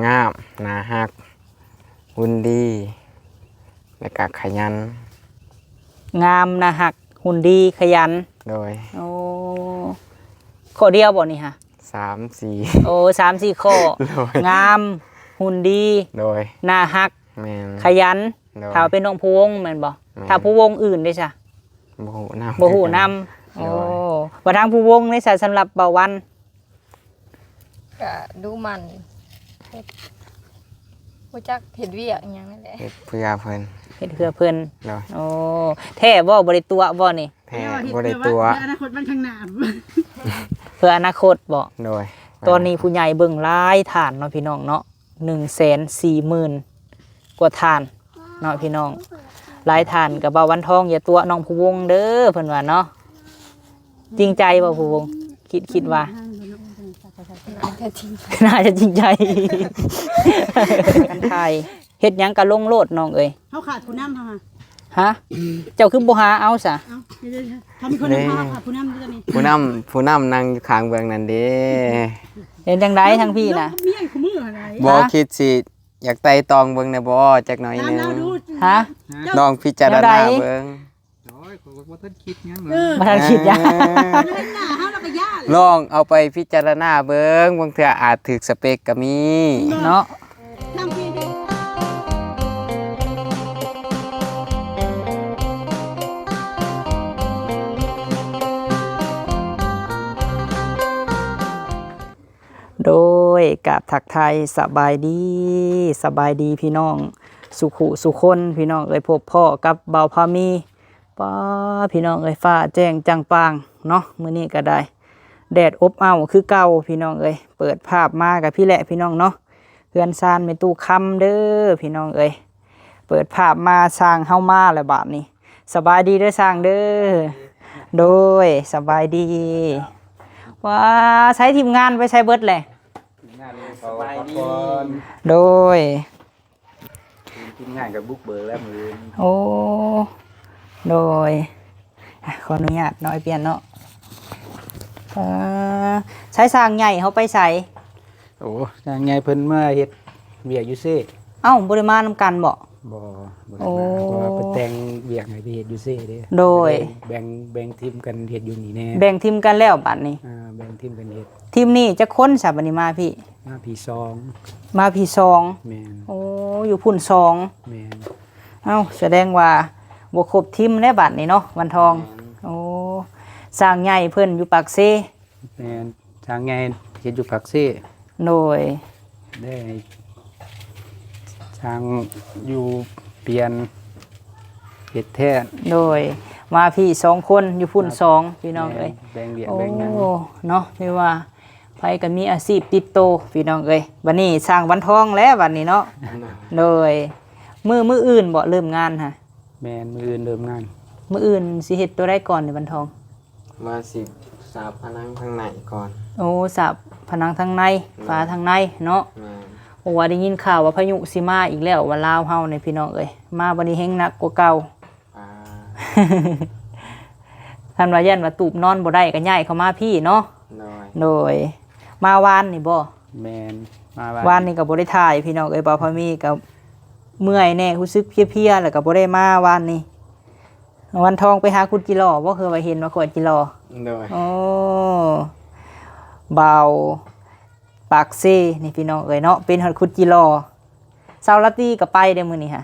ງາມ, ໜ້າຮັກ, ຫຸ່ນດີ ແລ້ວກະຂະຫຍັນ. ງາມ, ໜ້າຮັກ, ຫຸ່ນດີ, ຂະຫຍັນ. ໂດຍ. ໂອ້ ຂໍ້ດຽວບໍ່ນີ້ຫະ? ສາມສີ່ ໂອ້ ສາມສີ່ຂໍ້. ໂດຍ. ງາມ, ຫຸ່ນດີ, ໂດຍ ໜ້າຮັກ, ແມ່ນ ຂະຫຍັນ. ໂດຍ. ຖ້າວ່າເປັນນ້ອງພູວົງແມ່ນບໍ່? ແມ່ນ. ຖ້າພູວົງອື່ນເດ້ຊະ? ບໍ່ຮູ້ນຳ ບໍ່ຮູ້ນຳ. ໂດຍ. ໂອ້ ວ່າທາງພູວົງເດ້ຊະ ສຳລັບບ່າວວັນ? ກະດຸໝັ່ນ ເຮັດ ຮູ້ຈັກເຮັດວຽກອີ່ຫຍັງນັ້ນແຫຼະ ເຮັດເພື່ອເພິ່ນ ເຮັດເພື່ອເພິ່ນ. ໂດຍ. ໂອ້ ແທ້ບໍ່? ບໍ່ໄດ້ຕົວະບໍ່ນີ້? ແທ້ ບໍ່ໄດ້ຕົວະ ເພື່ອອະນາຄົດມັນຂ້າງໜ້າ ເພື່ອອະນາຄົດບໍ່? ໂດຍ. ຕອນນີ້ຜູ້ໃຫຍ່ເບິ່ງຫຼາຍທ່ານເນາະ ພີ່ນ້ອງເນາະ. ໜຶ່ງແສນສີ່ໝື່ນກວ່າທ່ານເນາະພີ່ນ້ອງ. ຫຼາຍທ່ານກໍເວົ້າ ວັນທອງຢ່າຕົວະນ້ອງພູວົງເດີ ເພິ່ນວ່າເນາະ. ຈິງໃຈບໍ່ພູວົງ? ຄິດ ຄິດວ່າ ໜ້າຈະຈິງໃຈ ໜ້າຈະຈິງໃຈ. ກັນຖ່າຍ ເຮັດຫຍັງກໍລົງໂລດນ້ອງເອີຍ. ເຮົາຂາດຜູ້ນຳເຮົາຫະ ຫະ? ເຈົ້າຄືບໍ່ຫາເອົາສະ? ເອົ້າ ເຮົາມີຄົນນຳ ເຮົາຂາດຜູ້ນຳຢູ່ຕອນນີ້. ຜູ້ນຳ ຜູ້ນຳນັ່ງຢູ່ຂ້າງເບື້ອງນັ້ນເດ້. ເປັນຈັ່ງໃດທາງພີ້ນະ? ບໍ່ ຄິດຊິຢາກໄຕ່ຕອງເບິ່ງແດ່ບໍ່ ຈັກໜ້ອຍໜຶ່ງ? ຮະ? ລອງພິຈາລະນາເບິ່ງ. ໂອ້ຍ ຂ້ອຍກໍບໍ່ທັນຄິດຫຍັງເລີຍ ບໍ່ທັນຄິດຫຍັງ. ເອີ ເຫັນໜ້າເຮົາແລ້ວກໍຢ້ານ. ລອງເອົາໄປພິຈາລະນາເບິ່ງ ບາງເທື່ອອາດຖືກສະເປັກກໍມີເນາະ. ໂດຍ ກາບທັກທາຍສະບາຍດີ ສະບາຍດີພີ່ນ້ອງສູ່ຜູ້ສູ່ຄົນ ພີ່ນ້ອງເອີຍ. ພົບພໍ້ກັບບ່າວພາມີ ປ້າ ພີ່ນ້ອງເອີຍ ຟ້າແຈ້ງຈ່າງປ່າງເນາະ ມື້ນີ້ກໍໄດ້ ແດດອົບເອົ້າຄືເກົ່າ ພີ່ນ້ອງເອີຍ. ເປີດພາບມາກໍພີ້ແຫຼະ ພີ່ນ້ອງເນາະ ເຮືອນຊານແມ່ຕູ້ຄຳເດີ ພີ່ນ້ອງເອີຍ. ເປີດພາບມາ ຊ່າງເຮົາມາແລ້ວບາດນີ້. ສະບາຍດີເດີຊ່າງເດີ. ໂດຍ ສະບາຍດີ. ວ້າ ໃຊ້ທີມງານໄປໃສເບິດແຫຼະ? ທີມງານເຂົາພັກຜ່ອນ. ໂດຍ ທີມງານກໍບຸກເບີກແລ້ວມື້ອື່ນ. ໂອ້ ໂດຍ ອ່ະ ຂໍອະນຸຍາດເນາະ ອ້າຍປ່ຽນເນາະ. ເອີ ໃຊ້ຊ່າງໃຫຍ່ເຮົາໄປໃສ? ໂອ້ ຊ່າງໃຫຍ່ເພິ່ນມາເຮັດວຽກຢູ່ເຊ. ເອົ້າ ບໍ່ໄດ້ມານຳກັນບໍ? ບໍ່ ບໍ່ໄດ້ມາ. ໂອ້ ເພາະວ່າເພິ່ນແຕ່ງວຽກໃຫ້ໄປເຮັດຢູ່ເຊເດ້. ໂດຍ ແບ່ງ ແບ່ງທີມກັນເຮັດຢູ່ນີ້ແດ່. ແບ່ງທີມກັນແລ້ວບາດນີ້. ອ່າ ແບ່ງທີມກັນເຮັດ. ທີມນີ້ຈັກຄົນຊະ ບາດນີ້ມາພີ້? ມາພີ້ສອງ. ມາພີ້ສອງ. ແມ່ນ. ໂອ້ ຢູ່ພຸ້ນສອງ. ແມ່ນ. ເອົ້າ ສະແດງວ່າບໍ່ຄົບທີມແລ້ວບາດນີ້ເນາະ ວັນທອງ. ແມ່ນ. ໂອ້ ຊ່າງໃຫຍ່ເພິ່ນຢູ່ປາກເຊ. ແມ່ນ ຊ່າງໃຫຍ່ເຮັດຢູ່ປາກເຊ. ໂດຍ ໄດ້ໃຫ້ຊ່າງຢູ່ປ່ຽນເຮັດແທນ. ໂດຍ ມາພີ້ສອງຄົນ ຢູ່ພຸ້ນສອງ ພີ່ນ້ອງເອີຍ. ແບ່ງວຽກແບ່ງຫຍັງ. ໂອ້ ເນາະ ຖືວ່າ ໃຜກໍມີອາຊີບຕິດໂຕ ພີ່ນ້ອງເອີຍ. ບັດນີ້ຊ່າງວັນທອງແລ້ວບັດນີ້ເນາະ. ໂດຍ ມື້ ມື້ອື່ນບໍເລີ່ມງານຫະ? ແມ່ນ ມື້ອື່ນເລີ່ມງານ. ມື້ອື່ນຊິເຮັດຕົວໃດກ່ອນນີ້ວັນທອງ? ວ່າຊິສາບຜະໜັງທາງໃນກ່ອນ. ໂອ້ ສາບຜະໜັງທາງໃນ. ໂດຍ ຝາທາງໃນເນາະ. ແມ່ນ. ໂອ້ ວ່າໄດ້ຍິນຂ່າວວ່າພາຍຸຊິມາອີກແລ້ວ ວ່າລາວເຮົານີ້ ພີ່ນ້ອງເອີຍ ມາບັດນີ້ແຮງໜັກກວ່າເກົ່າ. ອ່າ ທ່ານວ່າຢ້ານວ່າຕູບນອນບໍ່ໄດ້ກໍຍ້າຍເຂົ້າມາພີ້ເນາະ. ໂດຍ ໂດຍ ມາວານນີ້ບໍ? ແມ່ນ ມາວານ ວານນີ້ກໍບໍ່ໄດ້ຖ່າຍ ພີ່ນ້ອງເອີຍ. ບ່າວພາມີກໍເມື່ອຍແດ່ ຮູ້ສຶກເພຍໆ ແລ້ວກໍບໍ່ໄດ້ມາວານນີ້. ວັນທອງໄປຫາຂຸດຈີຫຼໍ່ບໍ? ຄືວ່າເຫັນວ່າຂວດຈີຫຼໍ່. ໂດຍ ໂອ້ ບ່າວປາກເຊນີ້ ພີ່ນ້ອງເອີຍເນາະ ເປັນຮອດຂຸດຈີຫຼໍ່. ສາວລາຕີກໍໄປເດ້ມື້ນີ້ຫະ.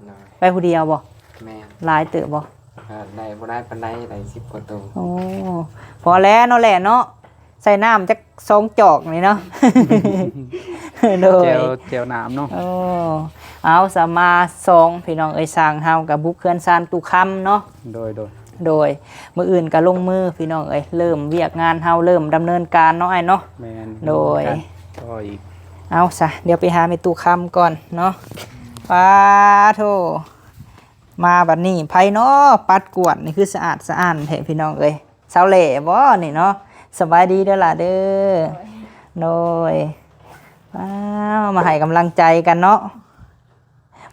ໂດຍ ໄປຜູ້ດຽວບໍ? ແມ່ນ. ຫຼາຍເຕີບບໍ? ກໍໄດ້ ບໍ່ໄດ້ປານໃດ ໄດ້ສິບກວ່າໂຕ. ໂອ້ ພໍແລ້ວເນາະ ແຫຼະເນາະ ໃສ່ນ້ຳຈັກສອງຈອກນີ້ເນາະ. ໂດຍ ແຈ່ວ ແຈ່ວນ້ຳເນາະ. ໂອ້ ເອົາ ສາມາສອງ ພີ່ນ້ອງເອີຍ ຊ່າງເຮົາກໍບຸກເຮືອນຊານຕູ້ຄຳເນາະ. ໂດຍ ໂດຍ ໂດຍ ມື້ອື່ນກໍລົງມື ພີ່ນ້ອງເອີຍ ເລີ່ມວຽກງານເຮົາເລີ່ມດຳເນີນການເນາະ ອ້າຍເນາະ. ແມ່ນ ໂດຍ ຕໍ່ອີກ. ເອົາຊະ ດຽວໄປຫາແມ່ຕູ້ຄຳກ່ອນເນາະ. ປາໂທ ມາບັດນີ້ໃຜເນາະ ປັດກວາດນີ້ຄືສະອາດສະອ້ານແທ້ ພີ່ນ້ອງເອີຍ. ສາວແຫຼບໍນີ້ເນາະ? ສະບາຍດີເດີຫຼ້າເດີ. ໂດຍ ໂດຍ ອ້າວ ມາໃຫ້ກຳລັງໃຈກັນເນາະ.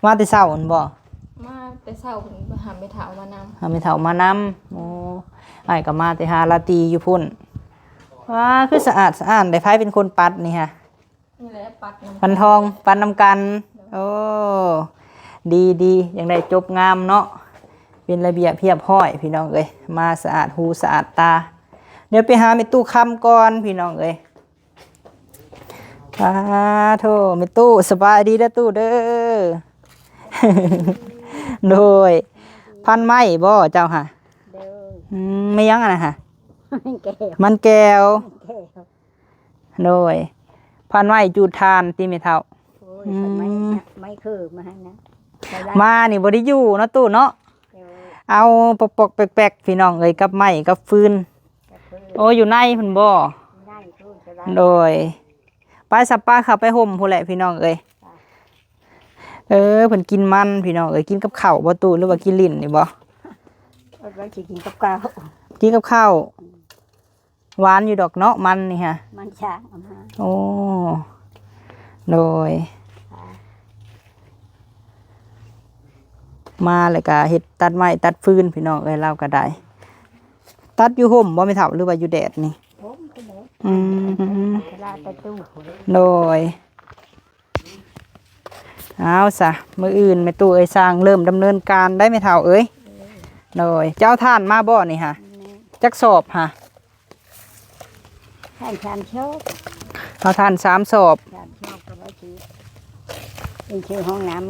ມາແຕ່ເຊົ້າພຸ້ນບໍ? ມາແຕ່ເຊົ້າພຸ້ນ ຫາແມ່ເຖົ້າມານຳ. ຫາແມ່ເຖົ້າມານຳ. ໂອ້ ອ້າຍກໍມາແຕ່ຫາລາຕີຢູ່ພຸ້ນ. ວ້າ ຄືສະອາດສະອ້ານແທ້. ໃຜເປັນຄົນປັດນີ້ຫະ? ວັນທອງປັນນຳກັນ. ໂອ້ ດີໆ ຈັ່ງໄດ້ຈົບງາມເນາະ ເປັນລະບຽບຮຽບຮ້ອຍ ພີ່ນ້ອງເອີຍ ມາສະອາດຫູສະອາດຕາ. ດຽວໄປຫາແມ່ຕູ້ຄຳກ່ອນ ພີ່ນ້ອງເອີຍ. ປາໂທ ແມ່ຕູ້ ສະບາຍດີເດີຕູ້ເດີ. ໂດຍ ພັນໄມ້ບໍ່ເຈົ້າຫະ? ໂດຍ ອືມ ແມ່ນຫຍັງອັນນັ້ນຫະ? ມັນແກ້ວ ມັນແກ້ວ ມັນແກ້ວ. ໂດຍ ພັນໄມ້ຈູດຖ່ານຕິແມ່ເຖົ້າ? ໂອ້ຍ ອືມ ພັນໄມ້ ໄມ້ຄືມາຫັ້ນນະ ມານີ້ບໍ່ໄດ້ຢູ່ເນາະຕູ້ເນາະ. ໂດຍ ເອົາປອກໆແປກໆ ພີ່ນ້ອງເອີຍ ກັບໄມ້ກັບຟືນ. ໂອ້ ຢູ່ໃນພຸ້ນບໍ່? ໃນພຸ້ນ. ໂດຍ ໄປສະ ປາເຂົ້າໄປຮົ່ມພຸ້ນແຫຼະ ພີ່ນ້ອງເອີຍ. ເອີ ເພິ່ນກິນມັນ ພີ່ນ້ອງເອີຍ. ກິນກັບເຂົ້າບໍ່ຕູ້ ຫຼືວ່າກິນຫຼິ້ນນີ້ບໍ່? ເພິ່ນຊິກິນກັບເຂົ້າ ກິນກັບເຂົ້າ. ອືມ ຫວານຢູ່ດອກເນາະ ມັນນີ້ຫະ ມັນຊ້າງເອົາມາ. ໂອ້ ໂດຍ ມາແລ້ວກະເຮັດຕັດໄມ້ຕັດຟືນ ພີ່ນ້ອງເອີຍ. ລາວກະໄດ້ຕັດຢູ່ຮົ່ມບໍ່ແມ່ເຖົ້າ ຫຼືວ່າຢູ່ແດດນີ້? ຮົ່ມ ຢູ່ແດດ. ອືມ ເວລາແຕ່ຕູ້. ໂດຍ ເອົາຊະ ມື້ອື່ນແມ່ຕູ້ເອີຍ ຊ່າງເລີ່ມດຳເນີນການໄດ້ແມ່ເຖົ້າເອີຍ. ໂດຍ ເຈົ້າເອົາຖ່ານມາບໍ່ນີ້ຫະ? ແມ່ນ ຈັກສອບຫະ? ຖ່ານສາມສອບ ເອົາຖ່ານສາມສອບ. ສາມສອບກໍໄວ້ຊິເປັນຊື່ຫ້ອງນ້ຳ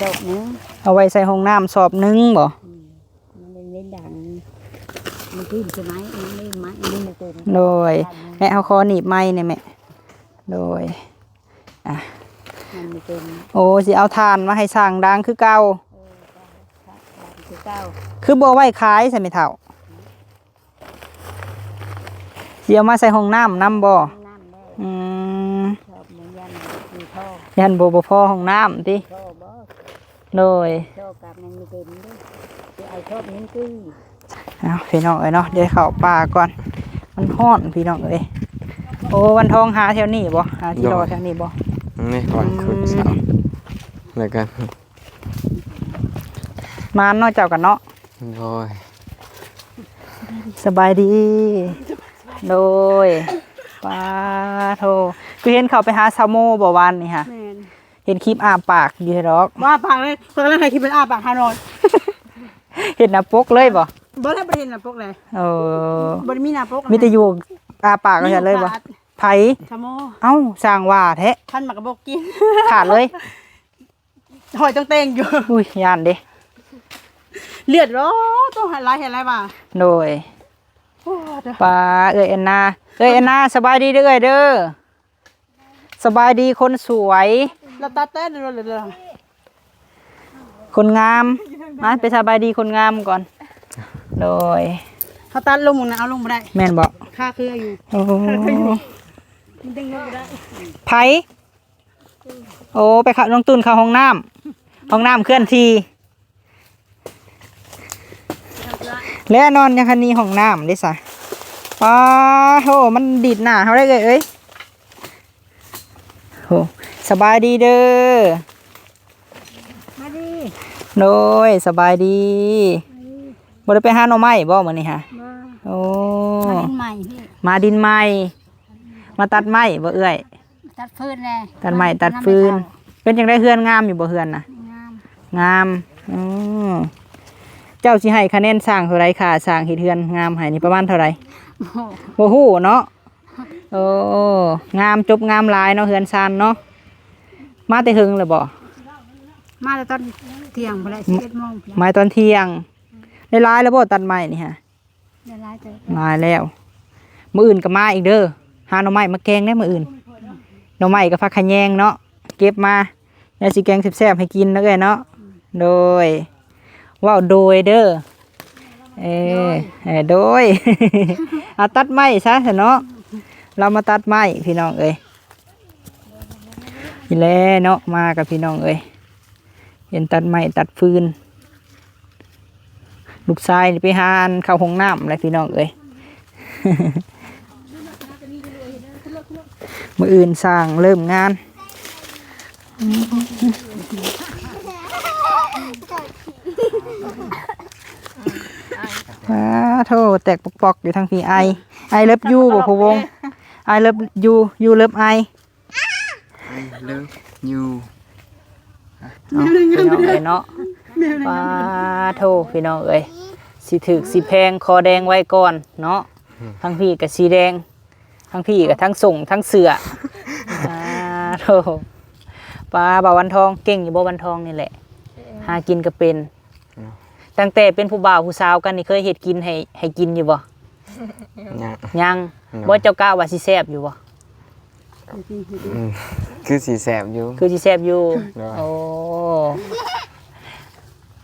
ສອບໜຶ່ງ ເອົາໄວ້ໃສ່ຫ້ອງນ້ຳສອບໜຶ່ງບໍ່? ອືມ ມັນເປັນເວັນດັງ ມັນຂຶ້ນໃຊ່ໄໝ? ມັນໄດ້ໄໝ? ມັນບໍ່ເປັນ. ໂດຍ ແມ່ ເຮົາຂໍໜີບໄມ້ແດ່ແມ່. ໂດຍ ອ່ະ ມັນບໍ່ເປັນ. ໂອ້ ຊິເອົາຖ່ານມາໃຫ້ສ້າງດັງຄືເກົ່າ. ເອີ ດັງຄືເກົ່າ. ຄືບໍ່ໄວ້ຂາຍຊະແມ່ເຖົ້າ? ຊິເອົາມາໃສ່ຫ້ອງນ້ຳນຳບໍ່? ຫ້ອງນ້ຳແດ່. ອືມ ຊອບບໍ່ ຢ້ານບໍ່ພໍ ຢ້ານບໍ່ ບໍ່ພໍຫ້ອງນ້ຳຕິ? ພໍບໍ່? ໂດຍ ຊອບກັບຍັງບໍ່ເຕັມເດ້ ຊິເອົາຊອບໜຶ່ງຕື້. ເອົາ ພີ່ນ້ອງເອີຍເນາະ ດຽວເຂົ້າປ່າກ່ອນ ມັນຮ້ອນ ພີ່ນ້ອງເອີຍ. ໂອ້ ວັນທອງຫາແຖວນີ້ບໍ່? ຫາທີ່ລໍແຖວນີ້ບໍ່? ນີ້ ວັນພຸດ ເສົາ ແລ້ວກໍ ມາເນາະ ເຈົ້າກັນເນາະ. ໂດຍ ສະບາຍດີ. ໂດຍ ປາໂທ ຄືເຫັນເຂົາໄປຫາຊາວໂມບໍ່ວານນີ້ຫະ? ແມ່ນ ເຫັນຄລິບອ້າປາກຢູ່ດອກ. ບໍ່ອ້າປາກເລີຍ ຂ້ອຍກຳລັງຖ່າຍຄລິບເພິ່ນອ້າປາກຫາໜອນ. ເຫັນໜ້າປົກເລີຍບໍ່? ບໍ່ໄດ້ ບໍ່ໄດ້ເຫັນໜ້າປົກເລີຍ. ເອີ ບໍ່ໄດ້ມີໜ້າປົກ ມີແຕ່ຢູ່ອ້າປາກເລີຍບໍ່? ໃຜ? ຊາວໂມ. ເອົ້າ ຊ່າງວ່າແທ້ ຄັນໝາກກະບົກກິນ ຂາດເລີຍ. ຫອຍຕ້ອງແຕ່ງຢູ່. ອຸ້ຍ ຢ້ານເດ້ ເລືອດ ໂອ້ ຕ້ອງໃຫ້ຫຼາຍ ໃຫ້ຫຼາຍວ່າ. ໂດຍ ໂອ້ ເດີ ປາ ເອື້ອຍແອນນາ ເອື້ອຍແອນນາ ສະບາຍດີເດີ ເອື້ອຍເດີ ສະບາຍດີຄົນສວຍ ລະຕັດແຕ່ ຄົນງາມ ມາໄປສະບາຍດີຄົນງາມກ່ອນ. ໂດຍ ເຂົາຕັດລົງໝ່ອງນັ້ນ ເອົາລົງບໍ່ໄດ້. ແມ່ນບໍ່? ຄາເຄືອຢູ່. ໂອ້ ມັນດຶງລົງບໍ່ໄດ້. ໃຜ? ໂອ້ ໄປເຂົ້າ ນ້ອງຕຸ້ນເຂົ້າຫ້ອງນ້ຳ ຫ້ອງນ້ຳເຄື່ອນທີ່ ແລະນອນຍັງຄັນນີ້ຫ້ອງນ້ຳເດ້ຊະ. ປາໂທ ມັນດີດໜ້າເຮົາໄດ້ເອື້ອຍເອີຍ. ໂອ້ ສະບາຍດີເດີ. ມາດີ ໂດຍ ສະບາຍດີ. ມາດີ ບໍ່ໄດ້ໄປຫາໜໍ່ໄມ້ບໍ່ມື້ນີ້ຫະ? ບໍ່ ໂອ້ ມາດິນໃໝ່ພີ່ ມາດິນໃໝ່ ມາຕັດໄມ້ບໍ່ເອື້ອຍ? ຕັດຟືນແດ່ ຕັດໄມ້ຕັດຟືນ. ເປັນຈັ່ງໃດ ເຮືອນງາມຢູ່ບໍ່ ເຮືອນນະ? ງາມ ງາມ. ອືມ ເຈົ້າຊິໃຫ້ຄະແນນຊ່າງເທົ່າໃດ? ຄ່າຊ່າງເຮັດເຮືອນງາມໃຫ້ນີ້ປະມານເທົ່າໃດ? ບໍ່ຮູ້ ບໍ່ຮູ້ເນາະ. ໂອ້ ງາມ ຈົບງາມຫຼາຍເນາະ ເຮືອນຊານເນາະ. ມາແຕ່ເຫິງແລ້ວບໍ່? ມາແຕ່ຕອນທ່ຽງພຸ້ນແຫຼະ ສິບເອັດໂມງພຸ້ນແຫຼະ. ມາຕອນທ່ຽງ. ໄດ້ຫຼາຍແລ້ວບໍ່ ຕັດໄມ້ນີ້ຫະ? ໄດ້ຫຼາຍເຕີບ ຫຼາຍແລ້ວ. ມື້ອື່ນກໍມາອີກເດີ ຫາໜໍ່ໄມ້ມາແກງເດີມື້ອື່ນ. ໜໍ່ໄມ້ກັບຜັກຂະແຍງເນາະ ເກັບມາ ແນວຊິແກງແຊບໆໃຫ້ກິນເນາະເອື້ອຍເນາະ. ໂດຍ ເວົ້າໂດຍເດີ. ເອີ ໂດຍ ເອີ ໂດຍ ເອົາຕັດໄມ້ຊະຊັ້ນເນາະ. ລາວມາຕັດໄມ້ພີ່ນ້ອງເອີຍ. ນີ້ແຫຼະເນາະ ມາກັບພີ່ນ້ອງເອີຍ ເຫັນຕັດໄມ້ຕັດຟືນ. ລູກຊາຍນີ້ໄປຫາອັນເຂົ້າຫ້ອງນ້ຳແຫຼະພີ່ນ້ອງເອີຍ. ມື້ອື່ນຊ່າງເລີ່ມງານ. ປາໂທ ແຕກປອກໆຢູ່ທາງພີ້. I I love you ບໍ່ພະວົງ? I love you you love I. I love you ເນາະ ພີ່ນ້ອງເອີຍເນາະ. ປາໂທ ພີ່ນ້ອງເອີຍ ຊິຖືກຊິແພງ ຂໍແດງໄວ້ກ່ອນເນາະ. ອືມ ທາງພີ້ກໍສີແດງ ທາງພີ້ກໍທັງສົ້ງທັງເສື້ອ. ປາໂທ ປາ ບ່າວວັນທອງ ເກັ່ງຢູ່ບໍ່? ວັນທອງນີ້ແຫຼະ ເກັ່ງ ຫາກິນກໍເປັນ. ເນາະ ຕັ້ງແຕ່ເປັນຜູ້ບ່າວຜູ້ສາວກັນນີ້ ເຄີຍເຮັດກິນໃຫ້ ໃຫ້ກິນຢູ່ບໍ່? ຍັງ ຍັງ. ໂດຍ ບໍ່ ເຈົ້າກະວ່າຊິແຊບຢູ່ບໍ່? ອືມ ຄືຊິແຊບຢູ່ ຄືຊິແຊບຢູ່. ໂດຍ ໂອ້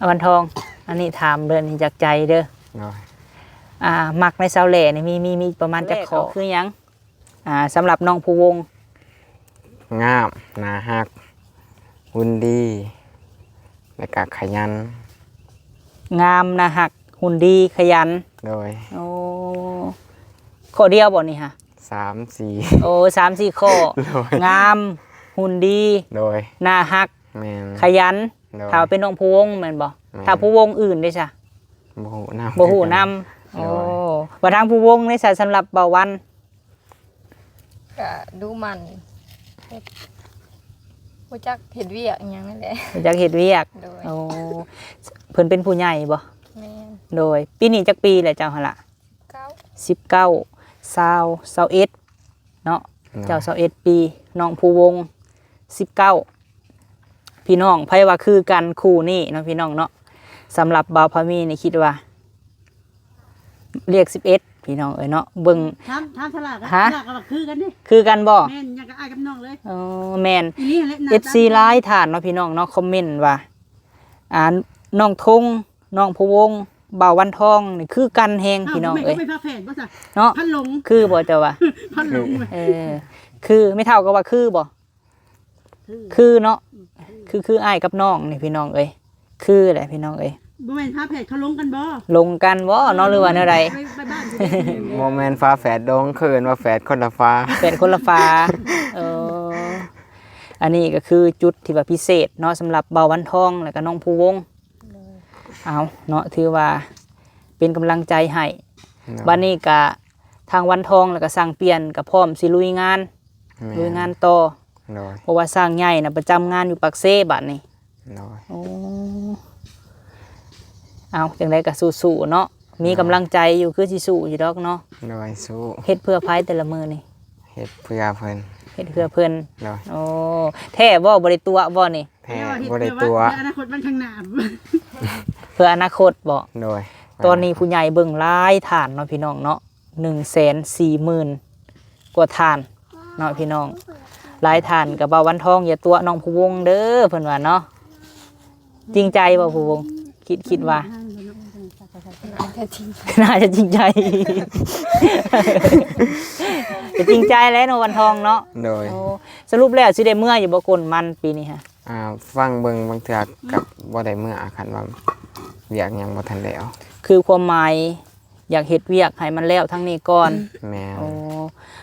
ອາ ວັນທອງ ອັນນີ້ຖາມເດີ ອັນນີ້ຈາກໃຈເດີ. ໂດຍ ອ່າ ມັກໃນສາວແຫຼນີ້ ມີ ມີ ມີປະມານຈັກຂໍ້? ຄືຫຍັງ? ອ່າ ສຳລັບນ້ອງພູວົງ ງາມ ໜ້າຮັກ ຫຸ່ນດີ ແລ້ວກະຂະຫຍັນ. ງາມ ໜ້າຮັກ ຫຸ່ນດີ ຂະຫຍັນ. ໂດຍ ໂອ້ ຂໍ້ດຽວບໍ່ນີ້ຫະ? ສາມສີ່ ໂອ້ ສາມສີ່ຂໍ້. ໂດຍ ງາມ ຫຸ່ນດີ ໂດຍ ໜ້າຮັກ ແມ່ນ ຂະຫຍັນ. ໂດຍ ຖ້າວ່າເປັນນ້ອງພູວົງແມ່ນບໍ່? ແມ່ນ ຖ້າພູວົງອື່ນເດ້ຊະ? ບໍ່ຮູ້ນຳ ບໍ່ຮູ້ນຳ. ຄືກັນ. ໂອ້ ໂດຍ ວ່າທາງພູວົງເດ້ຊະ ສຳລັບບ່າວວັນ? ກະດຸໝັ່ນ ເຮັດ ຮູ້ຈັກເຮັດວຽກອີ່ຫຍັງນັ້ນແຫຼະ ຮູ້ຈັກເຮັດວຽກ. ໂດຍ ໂອ້ ເພິ່ນເປັນຜູ້ໃຫຍ່ບໍ່? ແມ່ນ ໂດຍ ປີນີ້ຈັກປີແລ້ວເຈົ້າຫັ້ນລະ? ສິບເກົ້າ ສິບເກົ້າ ຊາວ ຊາວເອັດເນາະ. ໂດຍ ເຈົ້າຊາວເອັດປີ ນ້ອງພູວົງສິບເກົ້າ. ພີ່ນ້ອງ ໃຜວ່າຄືກັນຄູ່ນີ້ເນາະ ພີ່ນ້ອງເນາະ. ສຳລັບບ່າວພາມີນີ້ຄິດວ່າ ລຽກສິບເອັດ ພີ່ນ້ອງເອີຍເນາະ. ເບິ່ງ ຖາມ ຖາມສະຫຼາກ ຮະ? ສະຫຼາກກໍວ່າຄືກັນເດ້. ຄືກັນບໍ່? ແມ່ນ ຫຍັງກໍອ້າຍກັບນ້ອງເອັຍ. ອໍ ແມ່ນ ອີ່ຫຼີຫັ້ນແຫຼະ. ເອັຟຊີຫຼາຍທ່ານເນາະ ພີ່ນ້ອງເນາະ ຄອມເມັນວ່າ ອ່າ ນ້ອງທົງ ນ້ອງພູວົງ ບ່າວວັນທອງນີ້ຄືກັນແຮງ. ອ້າວ ພີ່ນ້ອງເອີຍ ເປັນຝາແຝດບໍ່ຊະ? ເນາະ ພັນຫຼົງ ຄືບໍ່ເຈົ້າວ່າ? ພັນຫຼົງ ເອີ ຄື ແມ່ເຖົ້າກໍວ່າຄືບໍ່? ຄື ຄືເນາະ ອືມ ຄື ຄື ຄືອ້າຍກັບນ້ອງນີ້ ພີ່ນ້ອງເອີຍ ຄືແຫຼະ ພີ່ນ້ອງເອີຍ. ບໍ່ແມ່ນຝາແຝດເຂົາຫຼົງກັນບໍ່? ຫຼົງກັນບໍ່ເນາະ ຫຼືວ່າແນວໃດ? ໄປ ໄປບ້ານ ບໍ່ແມ່ນຝາແຝດດົງ ເຂົາເອີ້ນວ່າແຝດຄົນລະຝາ ແຝດຄົນລະຝາ. ເອີ ອັນນີ້ກໍຄືຈຸດທີ່ວ່າພິເສດເນາະ ສຳລັບບ່າວວັນທອງ ແລ້ວກໍນ້ອງພູວົງ. ໂດຍ ເອົາເນາະ ຖືວ່າເປັນກຳລັງໃຈໃຫ້. ໂດຍ ບັດນີ້ກະທາງວັນທອງ ແລ້ວກະຊ່າງປ່ຽນ ກະພ້ອມຊິລຸຍງານ ແມ່ນ ລຸຍງານຕໍ່. ໂດຍ ເພາະວ່າຊ່າງໃຫຍ່ນະ ປະຈຳງານຢູ່ປາກເຊບັດນີ້. ໂດຍ ໂອ້ ເອົາ ຈັ່ງໃດກະສູ້ໆເນາະ ມີ ໂດຍ ກຳລັງໃຈຢູ່ ຄືຊິສູ້ຢູ່ດອກເນາະ. ໂດຍ ສູ້ ເຮັດເພື່ອໃຜແຕ່ລະມື້ນີ້? ເຮັດເພື່ອເພິ່ນ ເຮັດເພື່ອເພິ່ນ. ໂດຍ ໂອ້ ແທ້ບໍ່? ບໍ່ໄດ້ຕົວະບໍ່ນີ້? ແທ້ ບໍ່ໄດ້ຕົວະ ເພື່ອອະນາຄົດວັນຂ້າງໜ້າ ເພື່ອອະນາຄົດບໍ່? ໂດຍ ຕອນນີ້ຜູ້ໃຫຍ່ເບິ່ງຫຼາຍທ່ານເນາະ ພີ່ນ້ອງເນາະ ໜຶ່ງແສນສີ່ໝື່ນກວ່າທ່ານເນາະ ພີ່ນ້ອງ. ຫຼາຍທ່ານກໍເວົ້າ ວັນທອງຢ່າຕົວະນ້ອງພູວົງເດີ ເພິ່ນວ່າເນາະ. ຈິງໃຈບໍ່ ພູວົງ? ຄິດ ຄິດວ່າ ໜ້າຈະຈິງໃຈ ໜ້າຈະຈິງໃຈ ກໍຈິງໃຈແຫຼະເນາະ ວັນທອງເນາະ. ໂດຍ ໂອ້ ສະຫຼຸບແລ້ວຊິໄດ້ເມືອຢູ່ບໍ່ ໂກນມັນປີນີ້ຫະ? ອ່າ ຟັງເບິ່ງ ບາງເທື່ອກໍບໍ່ໄດ້ເມືອ ຄັນວ່າວຽກຫຍັງບໍ່ທັນແລ້ວ. ຄືຄວາມໝາຍ ຢາກເຮັດວຽກໃຫ້ມັນແລ້ວທາງນີ້ກ່ອນ. ແມ່ນ ໂອ້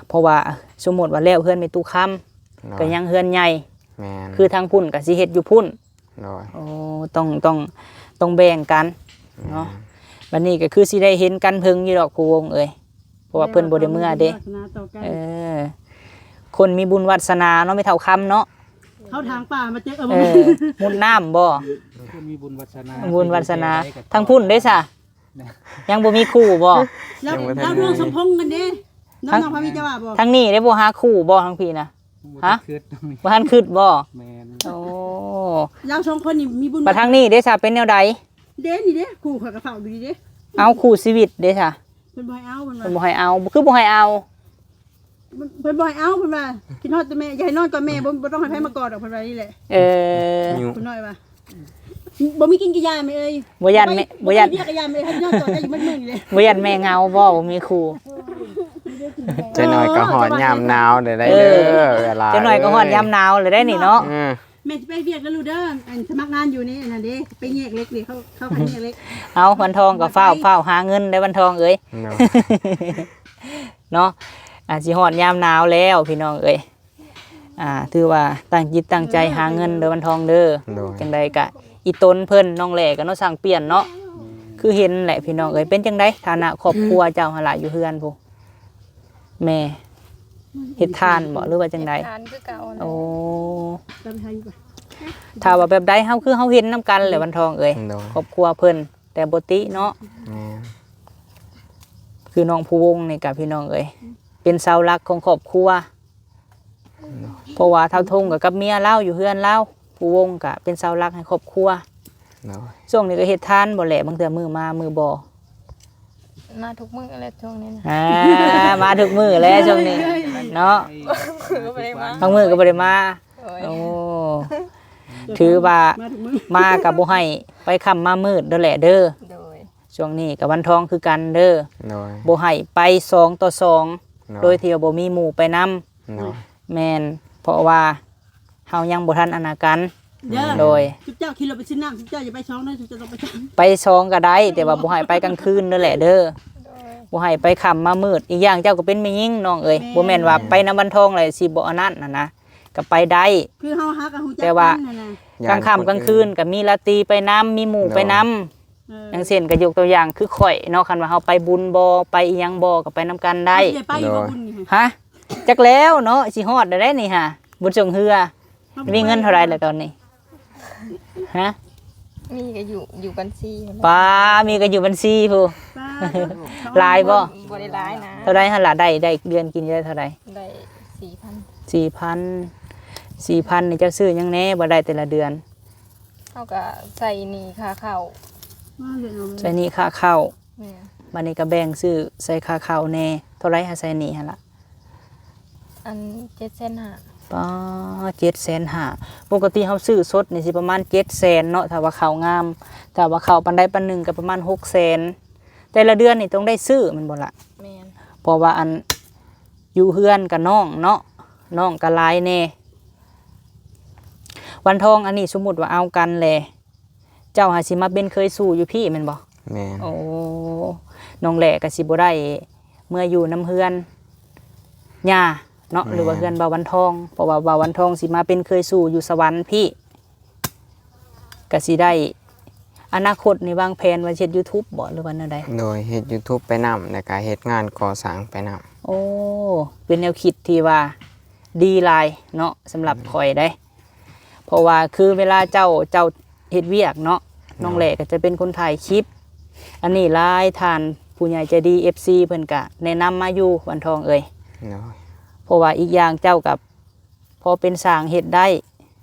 ເພາະວ່າສົມມຸດວ່າແລ້ວເຮືອນແມ່ຕູ້ຄຳ ໂດຍ ກໍຍັງເຮືອນໃຫຍ່. ແມ່ນ ຄືທາງພຸ້ນກໍຊິເຮັດຢູ່ພຸ້ນ. ໂດຍ ໂອ້ ຕ້ອງ ຕ້ອງ ຕ້ອງແບ່ງກັນເນາະ. ແມ່ນ ບັດນີ້ກໍຄືຊິໄດ້ເຫັນກັນເຖິງຢູ່ດອກ ພູວົງເອີຍ ເພາະວ່າເພິ່ນບໍ່ໄດ້ເມືອເດ້. ເອີ ຄົນມີບຸນວາດສະໜາເນາະ ແມ່ເຖົ້າຄຳເນາະ. ເຂົ້າທາງປ່າມາເຈີ ເອີ ມຸດນ້ຳບໍ່? ຄົນມີບຸນວາດສະໜາ ບຸນວາດສະໜາ. ທາງພຸ້ນເດ້ຊະ? ຍັງບໍ່ມີຄູ່ບໍ່? ລາວ ລາວດວງສົມພົງກັນເດ້. ນ້ອງ ນ້ອງພາມີຈະວ່າບໍ່? ທາງນີ້ໄດ້ບໍ່ຫາຄູ່ບໍ່ ທາງພີ້ນະ? ຮະ? ບໍ່ທັນຄິດບໍ່? ແມ່ນ ໂອ້ ລາວສອງຄົນນີ້ມີບຸນ ບັດທາງນີ້ເດ້ຊະ ເປັນແນວໃດ? ເດ້ ນີ້ເດ້ ຄູ່ຂ້ອຍກໍເຝົ້າຢູ່ນີ້ເດ້. ເອົາ ຄູ່ຊີວິດເດ້ຊະ? ເພິ່ນບໍ່ໃຫ້ເອົາ ເພິ່ນວ່າ ເພິ່ນບໍ່ໃຫ້ເອົາ. ຄືບໍ່ໃຫ້ເອົາ? ເພິ່ນບໍ່ໃຫ້ເອົາ ເພິ່ນວ່າ ຄິດຮອດແຕ່ແມ່ ຢ່າໃຫ້ນອນກອດແມ່ ບໍ່ ບໍ່ຕ້ອງໃຫ້ໃຜມາກອດດອກ ເພິ່ນວ່ານີ້ແหละ. ເອີ ເພິ່ນນ້ອຍວ່າ ບໍ່ມີກິນກະຢາແມ່ເອີຍ ບໍ່ຢ້ານແມ່ ບໍ່ຢ້ານ ບໍ່ໄດ້ເວຍກະຢາແມ່ເອີຍ ໃຫ້ນອນກອດໄດ້ຢູ່ໝົດມື້ນີ້ເລີຍ. ບໍ່ຢ້ານແມ່ເຫງົາບໍ່ ບໍ່ມີຄູ່? ຈັກໜ້ອຍກໍຮອດຍາມໜາວເດີ ເອີ ເວລາ ຈັກໜ້ອຍກໍຮອດຍາມໜາວແລ້ວເດ້ນີ້ເນາະ. ເອີ ແມ່ຊິໄປວຽກແລ້ວລູກເດີ ອັນສະໝັກງານຢູ່ໃນອັນນັ້ນເດ້ ໄປແຍກເຫຼັກນີ້ ເຂົາ ເຂົາຄັນແຍກເຫຼັກ. ເອົາ ວັນທອງກໍຟ້າວ ຟ້າວຫາເງິນໄດ້ ວັນທອງເອີຍ ເນາະ. ອ່າ ຊິຮອດຍາມໜາວແລ້ວ ພີ່ນ້ອງເອີຍ. ອ່າ ຖືວ່າຕັ້ງຈິດຕັ້ງໃຈຫາເງິນເດີ ວັນທອງເດີ. ໂດຍ ຈັ່ງໃດກະອີ່ຕົນເພິ່ນ ນ້ອງແຫຼກໍເນາະ ຊ່າງປ່ຽນເນາະ ຄືເຫັນແຫຼະ ພີ່ນ້ອງເອີຍ. ເປັນຈັ່ງໃດຖານະຄອບຄົວເຈົ້າຫັ້ນລະ ຢູ່ເຮືອນພຸ້ນ? ແມ່ ເຮັດທານບໍ່ ຫຼືວ່າຈັ່ງໃດ? ເຮັດທານຄືເກົ່າ. ໂອ້ ຕາມທາງຢູ່ປະ? ຖ້າວ່າແບບໃດ ເຮົາຄືເຮົາເຫັນນຳກັນແຫຼະ ວັນທອງເອີຍ. ໂດຍ ຄອບຄົວເພິ່ນ ແຕ່ບໍ່ຕິເນາະ. ແມ່ນ ຄືນ້ອງພູວົງນີ້ກະ ພີ່ນ້ອງເອີຍ ເປັນເສົາຫຼັກຂອງຄອບຄົວ. ເພາະວ່າທ້າວທົງກໍກັບເມຍລາວຢູ່ເຮືອນລາວ, ຜູ້ວົງກໍເປັນເສົາຫຼັກໃຫ້ຄອບຄົວ. ໂດຍ ຊ່ວງນີ້ກໍເຮັດທານບໍ່ແຫຼະ, ບາງເທື່ອມື້ມາມື້ບໍ່? ມາທຸກມື້ແຫຼະຊ່ວງນີ້ນະ. ອ່າ ມາທຸກມື້ແຫຼະຊ່ວງນີ້ເນາະ. ບາງມື້ກໍບໍ່ໄດ້ມາ. ບາງມື້ກໍບໍ່ໄດ້ມາ. ໂດຍ ໂອ້ ຖືວ່າມາກໍບໍ່ໃຫ້ໄປຄ່ຳມາມືດເດີແຫຼະເດີ. ໂດຍ ຊ່ວງນີ້ກໍວັນທອງຄືກັນເດີ. ໂດຍ ບໍ່ໃຫ້ໄປສອງຕໍ່ສອງ ໂດຍ ໂດຍທີ່ວ່າບໍ່ມີໝູ່ໄປນຳ. ໂດຍ ແມ່ນ ເພາະວ່າເຮົາຍັງບໍ່ທັນອັນນາກັນ. ເດີ ໂດຍ ຊຸມເຈົ້າຂີ່ລົດໄປຊື້ນ້ຳ ຊຸມເຈົ້າຢ່າໄປສອງເດີ ຊຸມເຈົ້າຕ້ອງໄປສາມ. ໄປສອງກໍໄດ້ ແຕ່ວ່າບໍ່ໃຫ້ໄປກາງຄືນເດີແຫຼະເດີ. ໂດຍ ບໍ່ໃຫ້ໄປຄ່ຳມາມືດ. ອີກຢ່າງເຈົ້າກໍເປັນແມ່ຍິງ ນ້ອງເອີຍ. ແມ່ນ ບໍ່ແມ່ນວ່າໄປນຳວັນທອງແລ້ວຊິບໍ່ອັນນັ້ນນະ ກໍໄປໄດ້ ຄືເຮົາຫາກໍຮູ້ຈັກ ແຕ່ວ່າ ກັນນະ ກາງຄ່ຳກາງຄືນກໍມີລາຕີໄປນຳ ມີໝູ່ໄປນຳ. ເອີ ຢ່າງເຊັ່ນ ກໍຍົກຕົວຢ່າງຄືຂ້ອຍເນາະ, ຄັນວ່າເຮົາໄປບຸນບໍ່ ໄປອີ່ຫຍັງບໍ່ ກໍໄປນຳກັນໄດ້. ໄດ້ໄປຢູ່ບໍ່ ໂດຍ ບຸນນີ້? ຮະ ຈັກແລ້ວເນາະ ຊິຮອດແລ້ວເດ້ນີ້ຫາ ບຸນຊ່ວງເຮືອ. ເຮົາ ມີເງິນເທົ່າໃດແລ້ວຕອນນີ້? ຮະ ມີກໍຢູ່ ຢູ່ບັນຊີຫັ້ນແຫຼະ. ປ້າ ມີກໍຢູ່ບັນຊີພຸ້ນ. ຫຼາຍບໍ່? ບໍ່ໄດ້ຫຼາຍນະ. ເທົ່າໃດຫັ້ນລະ? ໄດ້ ໄດ້ເດືອນກິນໄດ້ເທົ່າໃດ? ໄດ້ສີ່ພັນ. ສີ່ພັນ ສີ່ພັນນີ້ເຈົ້າຊື້ຫຍັງແດ່ບໍ່ໄດ້ແຕ່ລະເດືອນ? ເຮົາກໍໃຊ້ໜີ້ຄ່າເຂົ້າ. ໃຊ້ໜີ້ຄ່າເຂົ້າ. ແມ່ນ ບັດນີ້ກໍແບ່ງຊື້ໃສ່ຄ່າເຂົ້າແດ່. ເທົ່າໃດຫາໃຊ້ໜີ້ຫັ້ນລະ? ອັນ ເຈັດແສນຫ້າ. ປ້າ ເຈັດແສນຫ້າ. ປົກກະຕິເຮົາຊື້ສົດນີ້ຊິປະມານເຈັດແສນເນາະ ຖ້າວ່າເຂົ້າງາມ. ຖ້າວ່າເຂົ້າປານໃດປານໜຶ່ງກໍປະມານຫົກແສນ. ແຕ່ລະເດືອນນີ້ຕ້ອງໄດ້ຊື້ແມ່ນບໍ່ລະ? ແມ່ນ ເພາະວ່າອັນ ຢູ່ເຮືອນກັບນ້ອງເນາະ ນ້ອງກໍຫຼາຍແດ່. ວັນທອງ ອັນນີ້ສົມມຸດວ່າເອົາກັນແຫຼະ ເຈົ້າຫາຊິມາເປັນເຂີຍສູ່ຢູ່ພີ້ແມ່ນບໍ່? ແມ່ນ. ໂອ້ ນ້ອງແຫຼກໍຊິບໍ່ໄດ້ເມືອຢູ່ນຳເຮືອນຍ່າເນາະ ແມ່ນ ຫຼືວ່າເຮືອນບ່າວວັນທອງ ເພາະວ່າບ່າວວັນທອງຊິມາເປັນເຂີຍສູ່ຢູ່ສະຫວັນພີ້. ກະຊິໄດ້ ອະນາຄົດນີ້ວາງແຜນວ່າຊິເຮັດຢູທູບບໍ່ ຫຼືວ່າແນວໃດ? ໂດຍ ເຮັດຢູທູບໄປນຳ ແລ້ວກະເຮັດງານກໍ່ສ້າງໄປນຳ. ໂອ້ ເປັນແນວຄິດທີ່ວ່າດີຫຼາຍເນາະ ສຳລັບ ໂດຍ ຂ້ອຍເດ້. ເພາະວ່າຄືເວລາເຈົ້າ ເຈົ້າເຮັດວຽກເນາະ ໂດຍ ນ້ອງແຫຼກໍຈະເປັນຄົນຖ່າຍຄລິບ. ອັນນີ້ຫຼາຍທ່ານຜູ້ໃຫຍ່ໃຈດີ ເອັຟຊີ ເພິ່ນກະແນະນຳມາຢູ່ ວັນທອງເອີຍ. ໂດຍ ເພາະວ່າອີກຢ່າງເຈົ້າກັບ ພໍເປັນຊ່າງເຮັດໄດ້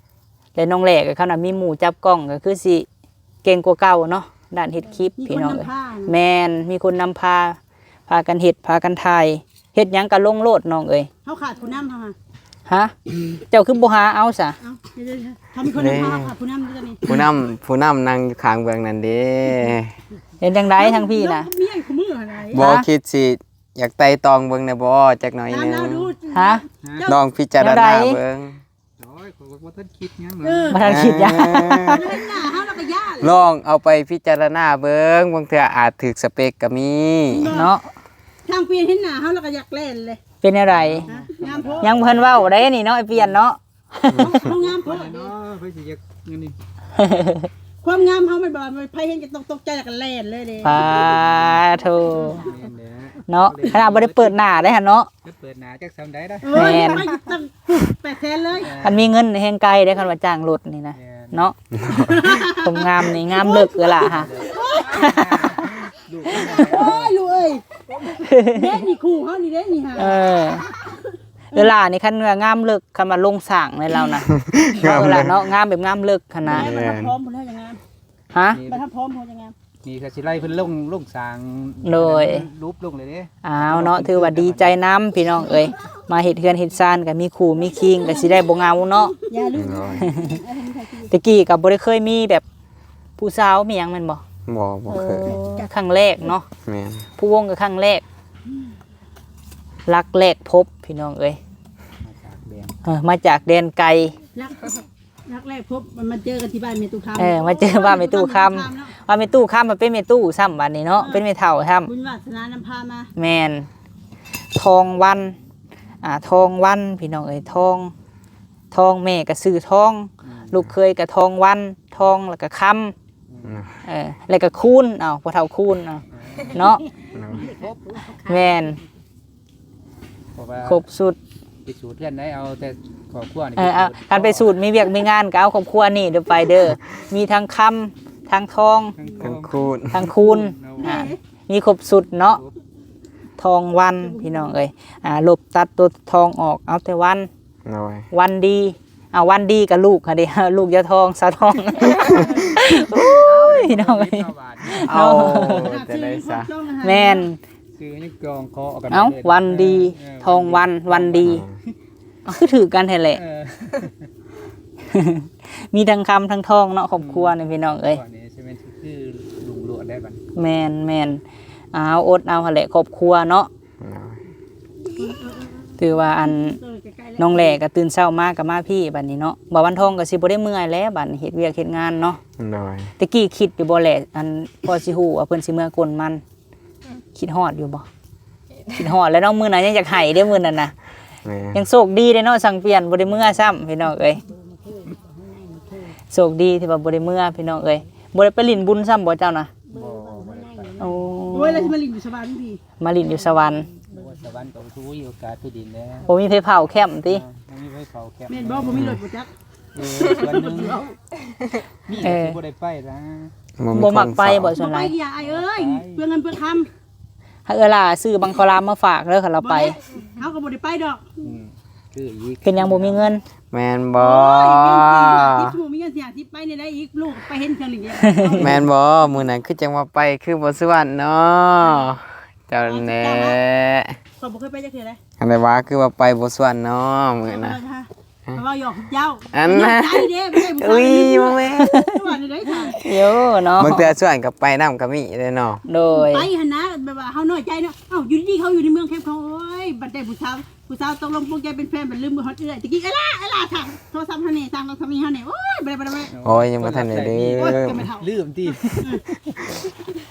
ແລະ ນ້ອງແຫຼກໍຄັນວ່າມີໝູ່ຈັບກ້ອງກໍຄືຊິເກັ່ງກວ່າເກົ່າເນາະ ດ້ານເຮັດຄລິບ ມີຄົນ ພີ່ນ້ອງເອີຍ ນຳພາເນາະ. ແມ່ນ ມີຄົນນຳພາ ພາກັນເຮັດ ພາກັນຖ່າຍ ເຮັດຫຍັງກໍລົງໂລດນ້ອງເອີຍ. ເຮົາຂາດຜູ້ນຳເຮົາຫະ. ຫະ? ເຈົ້າຄືບໍ່ຫາເອົາຊະ? ເອົ້າ ດຽວໆ ເຮົາມີຄົນນຳພາ ເຮົາຂາດຜູ້ນຳຢູ່ຕອນນີ້. ຜູ້ນຳ ຜູ້ນຳນັ່ງຢູ່ຂ້າງເບື້ອງນັ້ນເດ້. ເຮັດຈັ່ງໃດທາງພີ້ນະ? ເຮົາມີອັນຄູ່ມື້ຫັ້ນໃດ. ບໍ່ ຫະ? ຄິດຊິ ຢາກໄຕ່ຕອງເບິ່ງແດ່ບໍ່ ຈັກໜ້ອຍໜຶ່ງ? ຖາມລາວດູ. ຫະ? ລອງພິຈາລະນາເບິ່ງ. ໂອ້ຍ ຂ້ອຍບໍ່ທັນຄິດຫຍັງເລີຍ. ເອີ ບໍ່ທັນຄິດຫຍັງ. ເອີ ເຫັນໜ້າເຮົາແລ້ວກໍຢ້ານ. ລອງເອົາໄປພິຈາລະນາເບິ່ງ ບາງເທື່ອອາດຖືກສະເປັກກໍມີເນາະ. ທາງເປັນເຫັນໜ້າເຮົາແລ້ວກໍຢາກແລ່ນເລີຍ. ເປັນແນວໃດ? ຫະ? ງາມໂພດ. ຍັງບໍ່ທັນເວົ້າໄດ໋ນີ້ເນາະ ອ້າຍປ່ຽນເນາະ. ເຮົາ ເຮົາງາມໂພດເດ້. ເນາະ ໃຜຊິຢາກ ອັນນີ້ ຄວາມງາມເຮົາມັນແບບວ່າໃຜເຫັນກໍຕ້ອງຕົກໃຈ ແລ້ວກໍແລ່ນເລີຍເດ້. ປາໂທ ແມ່ນແຫຼະ ເນາະ ຂະໜາດບໍ່ໄດ້ເປີດໜ້າໄດ້ຫັ້ນເນາະ. ເປີດໜ້າຈັກສ່ຳໃດເດ້. ເອີຍ ແມ່ນ ໄປຕັ້ງແປດແສນເລີຍ. ຄັນມີເງິນແຮ່ງໄກເດ້ ຄັນວ່າຈ້າງລົດນີ້ນະ. ແມ່ນ ເນາະ ຄວາມງາມນີ້ງາມເລິກເອີຍລະຫະ. ລູກ ໂອ້ຍ ລູກເອີຍ ເດ້ນີ້ຄູ່ເຮົານີ້ເດ້ນີ້ຫະ. ເອີ ເອີ ຫຼ້ານີ້ຄັນວ່າງາມເລິກ ຄັນວ່າລົງສ້າງໃນລາວນະ. ງາມເລີຍ ເອີ ລະເນາະ ງາມແບບງາມເລິກຫັ້ນນະ. ແມ່ນ ແມ່ນ ມັນພ້ອມພຸ້ນແລ້ວຈັ່ງງາມ. ຫະ? ບັດຖ້າພ້ອມພຸ້ນຈັ່ງງາມ. ນີ້ກໍຊິໄລ່ເພິ່ນລົງ ລົງສ້າງ. ໂດຍ ຮູບລົງເລີຍເດ້. ອ້າວເນາະ ຖືວ່າດີໃຈນຳພີ່ນ້ອງເອີຍ ມາເຮັດເຮືອນເຮັດຊານກໍມີຄູ່ມີຄີງ ກໍຊິໄດ້ບໍ່ເຫງົາເນາະ. ຢ່າລືມ ໂດຍ ແຕ່ກີ້ກໍບໍ່ໄດ້ເຄີຍມີແບບຜູ້ສາວມີຫຍັງແມ່ນບໍ່? ບໍ່ ບໍ່ເຄີຍ. ເອີ ຄັ້ງແລກເນາະ. ແມ່ນ ຜູ້ວົງກໍຄັ້ງແລກ. ລັກແລກພົບພີ່ນ້ອງເອີຍ ມາຈາກແດນ ເອີ ມາຈາກແດນໄກ. ລັກ ລັກແລກພົບ ມັນມາເຈີກັນທີ່ບ້ານແມ່ຕູ້ຄຳ. ເອີ ມາເຈີບ້ານແມ່ຕູ້ຄຳ ບ້ານແມ່ຕູ້ຄຳເນາະ. ວ່າແມ່ຕູ້ຄຳມັນເປັນແມ່ຕູ້ຊ້ຳບາດນີ້ເນາະ. ເອີ ເປັນແມ່ເຖົ້າຊ້ຳ ບຸນວາສະໜານຳພາມາ. ແມ່ນ ທອງວັນ ອ່າ ທອງວັນ ພີ່ນ້ອງເອີຍ ທອງ ທອງ ແມ່ກໍຊື່ທອງ. ອືມ ລູກເຂີຍກໍທອງວັນ ທອງ ແລ້ວກໍຄຳ. ອືມ ເອີ ແລ້ວກໍຄູນ ເອົາ ພໍ່ເຖົ້າຄູນ ເອົາ ເນາະ. ແມ່ນ ຄົບ ຄົບຊຸດ. ໄປສູດເຮືອນໃດ ເອົາແຕ່ຄອບຄົວນີ້ ເອີ ໄປສູດ ເອົາ ຄັນໄປສູດມີວຽກມີງານກໍເອົາຄອບຄົວນີ້ເດີໄປເດີ ມີທັງຄຳ ທັງທອງ ທັງທອງ ທັງຄູນ ທັງຄູນ ເນາະ ອ່າ ມີຄົບຊຸດເນາະ ຄົບ ທອງວັນ ພີ່ນ້ອງເອີຍ ອ່າ ລົບຕັດຕົວທອງອອກ ເອົາແຕ່ວັນ ໂດຍ ວັນດີ ເອົາວັນດີກັບລູກຫັ້ນເດ ລູກຢາວທອງ ສາວທອງ ໂອ້ຍ ພີ່ນ້ອງເອີຍ ເອົາ ເນາະ ຈັ່ງໃດຊະ ແມ່ນ ຊື່ຍັງຈອງຂໍເອົາກັນ ເອົ້າ ເລີຍ ວັນດີ ເອີ ທອງວັນ ວັນດີ ເອີ ຄືຖືກກັນແທ້ແຫຼະ ເອີ ມີທັງຄຳທັງທອງເນາະ ຄອບຄົວນີ້ ອືມ ພີ່ນ້ອງເອີຍ ຄອບຄົວນີ້ຊິແມ່ນຄືລຸງຫຼວງໄດ້ບັດ ແມ່ນໆ ເອົາ ອົດເອົາຫັ້ນແຫຼະ ຄອບຄົວເນາະ ໂດຍ ຖືວ່າອັນ ນ້ອງແຫຼກໍຕື່ນເຊົ້າມາກໍມາພີ້ບັດນີ້ເນາະ ບ່າວວັນທອງກໍຊິບໍ່ໄດ້ເມື່ອຍແລ້ວບັດນີ້ ເຮັດວຽກເຮັດງານເນາະ ໂດຍ ແຕ່ກີ້ຄິດຢູ່ບໍ່ແຫຼະ ອັນ ພໍຊິຮູ້ວ່າເພິ່ນຊິເມືອກົນມັນ ຄິດຮອດຢູ່ບໍ່? ຄິດຮອດແລ້ວເນາະ ມື້ນັ້ນຍັງຢາກໄຫ້ເດ້ມື້ນັ້ນນະ ແມ່ນ ຍັງໂຊກດີເດ້ເນາະ ສັງປ່ຽນບໍ່ໄດ້ເມືອຊ້ຳ ພີ່ນ້ອງເອີຍ ໂຊກດີທີ່ວ່າບໍ່ໄດ້ເມືອ ພີ່ນ້ອງເອີຍ ບໍ່ໄດ້ໄປຫຼິ້ນບຸນຊ້ຳບໍ່ເຈົ້ານະ? ບໍ່ ບໍ່ໄດ້ໄປ ໂອ້ ໂອ້ຍ ແລ້ວຊິມາຫຼິ້ນຢູ່ສະຫວັນພີ້ ມາຫຼິ້ນຢູ່ສະຫວັນ ໂອ້ຍ ສະຫວັນກໍບໍ່ມີໂອກາດໄປຫຼິ້ນແລ້ວ ບໍ່ມີໃຜເຝົ້າແຄ້ມຕິ? ເອີ ບໍ່ມີໃຜເຝົ້າແຄ້ມ ແມ່ນບໍ່? ບໍ່ມີລົດບໍ່ຈັກ ເອີ ສ່ວນໜຶ່ງ ມີ ເອີ ກໍຊິບໍ່ໄດ້ໄປລະ ບໍ່ມີ ບໍ່ມັກໄປບໍ່ ຄົນເຝົ້າ ສ່ວນຫຼາຍ ບໍ່ໄປ ຢ່າອ້າຍເອີຍ ບໍ່ໄປ ເປືອງເງິນເປືອງຄຳ ໃຫ້ເອື້ອຍຫຼ້າຊື້ບັງຄາວຫຼາມມາຝາກເດີ ຄັນລາວໄປ ບໍ່ແລ້ວ ເຮົາກໍບໍ່ໄດ້ໄປດອກ ອືມ ຄືອີກ ເປັນຫຍັງບໍ່ມີເງິນ? ແມ່ນບໍ່? ໂອ້ຍ ເງິນສີ່ຫ້າສິບ ບໍ່ມີເງິນສີ່ຫ້າສິບ ໄປແນວໃດອີກ ລູກໄປເຫັນເທື່ອໜຶ່ງ ແມ່ນບໍ່? ມື້ນັ້ນຄືຈັ່ງວ່າໄປ ຄືບໍ່ຊວນເນາະ ເຈົ້າແນ່ ຂ້ອຍບໍ່ເຄີຍໄປຈັກເທື່ອເລີຍ ອັນໃດວ່າຄືວ່າໄປບໍ່ຊວນເນາະ ມື້ນັ້ນ ຂ້ອຍເວົ້າຫຍອກເຈົ້າ ອັນນະ ໃຈເດ້ ບໍ່ໃຊ່ຜູ້ຊາຍ ອຸ້ຍ ບໍ່ແມ່ນ ວ່າແນວໃດຊະ ໂຍເນາະ ບາງເທື່ອຊວນກໍໄປນຳກໍມີເດ້ເນາະ ໂດຍ ໄປຫັ້ນນະ ແບບວ່າເຮົານ້ອຍໃຈເນາະ ເອົ້າ ຢູ່ດີໆ ເຂົາຢູ່ໃນເມືອງແຄມຂອງ ໂອ້ຍ ບັດໃດຜູ້ສາວ ຜູ້ສາວຕົກລົງປົງໃຈເປັນແຟນ ບັດລືມເບິ່ງຮອດເອື້ອຍ ຕະກີ້ ເອື້ອຍຫຼ້າ ເອື້ອຍຫຼ້າ ທາງໂທລະສັບເຮົາແນ່ ທາງໂທລະສັບເຮົາແນ່ ໂອ້ຍ ບໍ່ໄດ້ ບໍ່ໄດ້ ໂອ້ຍ ຍັງບໍ່ທັນໄດ້ລືມ ໂອ້ຍ ເປັນໄປເຖົ້າ ລືມຕິ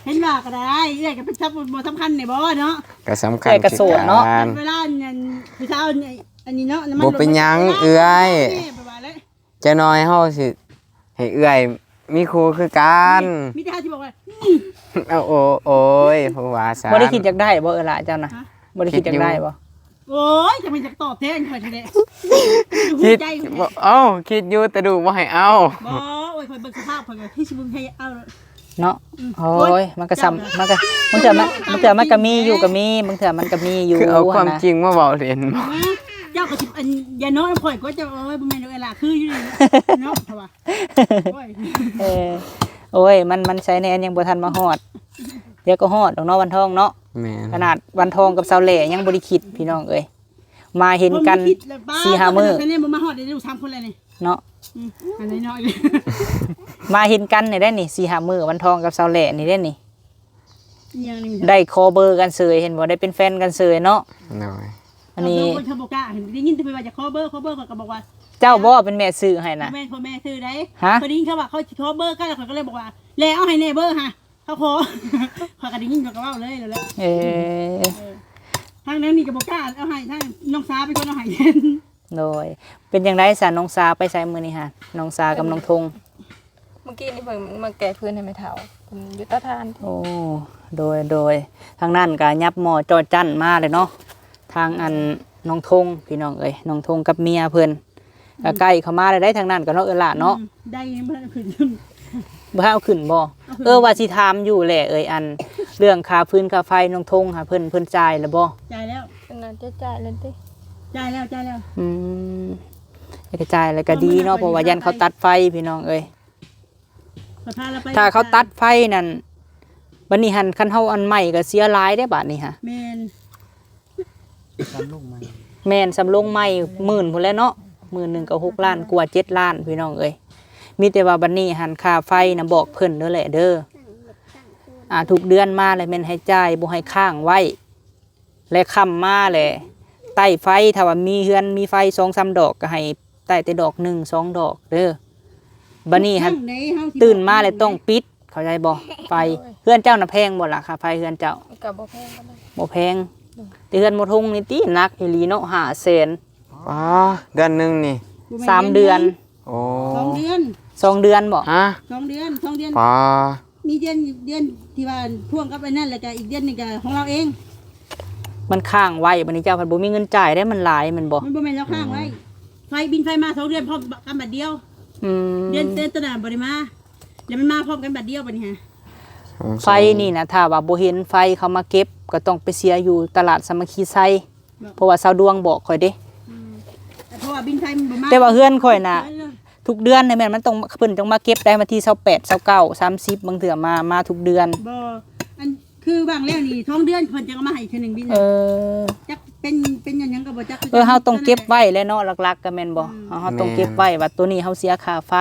ເຫັນວ່າກໍໄດ້ ເອື້ອຍກໍເປັນສຳ ບໍ່ສຳຄັນນີ້ບໍ່ເນາະ ກໍສຳຄັນ ເອື້ອຍກໍໂສດເນາະ ຄືກັນ ເວລາອັນ ອັນ ຜູ້ສາວອັນນີ້ເນາະ ບໍ່ເປັນຫຍັງເອື້ອຍ ແມ່ນວ່າແຫຼະ ຈັກໜ່ອຍເຮົາຊິໃຫ້ເອື້ອຍມີຄູ່ຄືກັນ ມີແຕ່ເຮົາຊິບອກວ່າ ໂອ້ ໂອ້ຍ ຜູ້ວ່າຊັ້ນ ບໍ່ໄດ້ຄິດຢາກໄດ້ບໍ່ເອື້ອຍຫຼ້າເຈົ້ານະ ຮະ ບໍ່ໄດ້ຄິດຢາກໄດ້ບໍ່? ໂອ້ຍ ຈະແມ່ນຢາກຕອບແທນຂ້ອຍແທ້ ຄິດ ເອົ້າ ຄິດຢູ່ແຕ່ດຸບໍ່ໃຫ້ເອົາ ບໍ່ ໂອ້ຍ ຂ້ອຍເບິ່ງສະພາບຂ້ອຍກໍຄືຊິບໍ່ໃຫ້ເອົາ ເນາະ ອືມ ໂອ້ຍ ໂອ້ຍ ມັນກໍສ່ຳ ມັນກໍ ບາງເທື່ອມັນ ບາງເທື່ອມັນກໍມີຢູ່ກໍມີ ບາງເທື່ອມັນກໍມີຢູ່ ຄືເອົາຄວາມຈິງມາເວົ້າເຫຼັ້ນ ເຈົ້າກໍຊິອັນຢ່າເນາະ ຂ້ອຍກໍຈະ ໂອ້ຍ ບໍ່ແມ່ນດອກ ເອື້ອຍຫຼ້າ ຄືຢູ່ເນາະ ເຂົາວ່າ ໂອ້ຍ ເອີ ໂອ້ຍ ມັນ ມັນໃສແດ່ ຍັງບໍ່ທັນມາຮອດ ດຽວກໍຮອດດອກເນາະ ວັນທອງເນາະ ແມ່ນ ຂະໜາດວັນທອງກັບສາວແຫຼຍັງບໍ່ໄດ້ຄິດ ພີ່ນ້ອງເອີຍ ມາເຫັນກັນສີ່ຫ້າມື້ ບໍ່ມາຮອດໄດ້ລູກສາມຄົນແລ້ວນີ້ ເນາະ ອືມ ອັນນ້ອຍໆ ມາເຫັນກັນນີ້ໄດ້ນີ້ ສີ່ຫ້າມື້ ວັນທອງກັບສາວແຫຼນີ້ໄດ້ນີ້ ອີຫຍັງນີ້ ໄດ້ຂໍເບີກັນເສີຍ ເຫັນບໍ່ ໄດ້ເປັນແຟນກັນເສີຍເນາະ ໂດຍ ອັນນີ້ ເຂົາບໍ່ກ້າ ໄດ້ຍິນແຕ່ເພິ່ນວ່າຈະຂໍເບີ ຂໍເບີ ຂ້ອຍກໍບອກວ່າ ເຈົ້າບໍ່ເປັນແມ່ຊື້ໃຫ້ນະ ບໍ່ແມ່ນ ພໍ່ແມ່ຊື້ໄດ໋ ຮະ ຂ້ອຍໄດ້ຍິນເຂົາວ່າເຂົາຊິຂໍເບີກັນ ແລ້ວຂ້ອຍກໍເລີຍບອກວ່າ ແລະ ເອົາໃຫ້ແດ່ເບີຫາ ເຂົາຂໍ ຂ້ອຍກໍໄດ້ຍິນເຂົາກໍເວົ້າເລີຍແລ້ວແຫຼະ ເອີ ເອີ ທາງນັ້ນນີ້ກໍບໍ່ກ້າເອົາໃຫ້ ທາງນ້ອງສາເປັນຄົນເອົາໃຫ້ແທນ ໂດຍ ເປັນຈັ່ງໃດຊະ ນ້ອງສາໄປໃສມື້ນີ້ຫາ ນ້ອງສາກັບນ້ອງທົງ? ເມື່ອກີ້ນີ້ເພິ່ນມາແກ້ພື້ນໃຫ້ແມ່ເຖົ້າ ເພິ່ນຢູ່ຕາທານ ໂອ້ ໂດຍ ໂດຍ ທາງນັ້ນກໍຫຍັບໝໍ້ຈໍ້ຈັ້ນມາເລີຍເນາະ ທາງອັນນ້ອງທົງ ພີ່ນ້ອງເອີຍ ນ້ອງທົງກັບເມຍເພິ່ນ ກໍໃກ້ເຂົ້າມາແລ້ວໄດ໋ ທາງນັ້ນກໍເນາະ ເອື້ອຍຫຼ້າເນາະ ອືມ ໄດ້ຍັງບໍ່ທັນຂຶ້ນ ບໍ່ທັນເອົາຂຶ້ນບໍ່? ເອົາຂຶ້ນ ເອີ ວ່າຊິຖາມຢູ່ແຫຼະເອີຍ ອັນເລື່ອງຄ່າຟືນຄ່າໄຟນ້ອງທົງຫາເພິ່ນ ເພິ່ນຈ່າຍແລ້ວບໍ່? ຈ່າຍແລ້ວ ເພິ່ນໜ້າຈະຈ່າຍແລ້ວຕິ? ຈ່າຍແລ້ວ ຈ່າຍແລ້ວ ອືມ ກະຈ່າຍແລ້ວກະດີເນາະ ເພາະວ່າຢ້ານເຂົາຕັດໄຟ ພີ່ນ້ອງເອີຍ ຂ້ອຍພາລາວໄປ ຖ້າເຂົາຕັດໄຟນັ້ນ ບັດນີ້ຫັ້ນ ຄັນເຮົາອັນໃໝ່ກໍເສຍຫຼາຍເດ້ບາດນີ້ຫະ ແມ່ນ ສ່ຳລົງໃໝ່ ແມ່ນ ສ່ຳລົງໃໝ່ໝື່ນພຸ້ນແຫຼະເນາະ ໝື່ນໜຶ່ງກໍຫົກລ້ານກວ່າ ເຈັດລ້ານ ພີ່ນ້ອງເອີຍ ມີແຕ່ວ່າບັດນີ້ຫັ້ນ ຄ່າໄຟນະ ບອກເພິ່ນເດີແຫຼະເດີ ອ່າ ທຸກເດືອນມາແລ້ວແມ່ນໃຫ້ຈ່າຍ ບໍ່ໃຫ້ຄ້າງໄວ້ ແລະ ຄ່ຳມາແຫຼະ ໃຕ້ໄຟ ຖ້າວ່າມີເຮືອນມີໄຟສອງສາມດອກ ກໍໃຫ້ໃຕ້ແຕ່ດອກໜຶ່ງສອງດອກເດີ ບັດນີ້ຫັ້ນ ຕື່ນມາແລ້ວຕ້ອງປິດ ເຂົ້າໃຈບໍ່? ໄຟ ໂດຍ ເຮືອນເຈົ້ານະແພງບໍ່ລະ ຄ່າໄຟເຮືອນເຈົ້າ? ກໍບໍ່ແພງປານໃດ ບໍ່ແພງ ໂດຍ ແຕ່ເຮືອນບໍ່ທົງນີ້ຕິ ໜັກອີ່ຫຼີເນາະ ຫ້າແສນ ປາ ເດືອນໜຶ່ງນີ້ ບໍ່ແມ່ນ ສາມເດືອນ ເດືອນໜຶ່ງ ໂອ້ ສອງເດືອນ ສອງເດືອນບໍ່? ຮະ ສອງເດືອນ ສອງເດືອນ ປາ ມີເດືອນ ເດືອນທີ່ວ່າພວງກັບອັນນັ້ນ ແລ້ວກະອີກເດືອນໜຶ່ງກະຂອງລາວເອງ ມັນຄ້າງໄວ້ ບັດນີ້ເຈົ້າພັດບໍ່ມີເງິນຈ່າຍເດ້ ມັນຫຼາຍແມ່ນບໍ່? ມັນບໍ່ແມ່ນລາວຄ້າງໄວ້ ໄຟ ບິນໄຟມາສອງເດືອນພ້ອມກັນບັດດຽວ. ອືມ ເດືອນ ເດືອນ ເດືອນໜ້າບໍ່ໄດ້ມາ ແລ້ວມັນມາພ້ອມກັນບັດດຽວບັດນີ້ຫະ. ໄຟນີ້ນະ ຖ້າວ່າບໍ່ເຫັນໄຟເຂົາມາເກັບ ກໍຕ້ອງໄປເສຍຢູ່ຕະຫຼາດສາມັກຄີໄຊ ເພາະວ່າສາວດວງບອກຂ້ອຍເດ້. ອືມ ເພາະວ່າບິນໄຟມັນບໍ່ມາ ແຕ່ວ່າເຮືອນຂ້ອຍນະ ທຸກເດືອນນີ້ແມ່ນມັນຕ້ອງ ເພິ່ນຕ້ອງມາເກັບໄດ້ວັນທີຊາວແປດ ຊາວເກົ້າ ສາມສິບ ບາງເທື່ອມາ ມາທຸກເດືອນ. ບໍ່ ອັນ ຄືວາງແລ້ວນີ້ສອງເດືອນເພິ່ນຈະມາໃຫ້ເທື່ອໜຶ່ງບິນ. ເອີ ຈັກເປັນ ເປັນຫຍັງກໍບໍ່ຈັກຄືກັນ. ເອີ ເຮົາຕ້ອງເກັບໄວ້ແຫຼະເນາະ ຫຼັກໆກໍແມ່ນບໍ່? ອືມ ເຮົາ ເຮົາຕ້ອງເກັບໄວ້ວ່າໂຕນີ້ເຮົາເສຍຄ່າໄຟ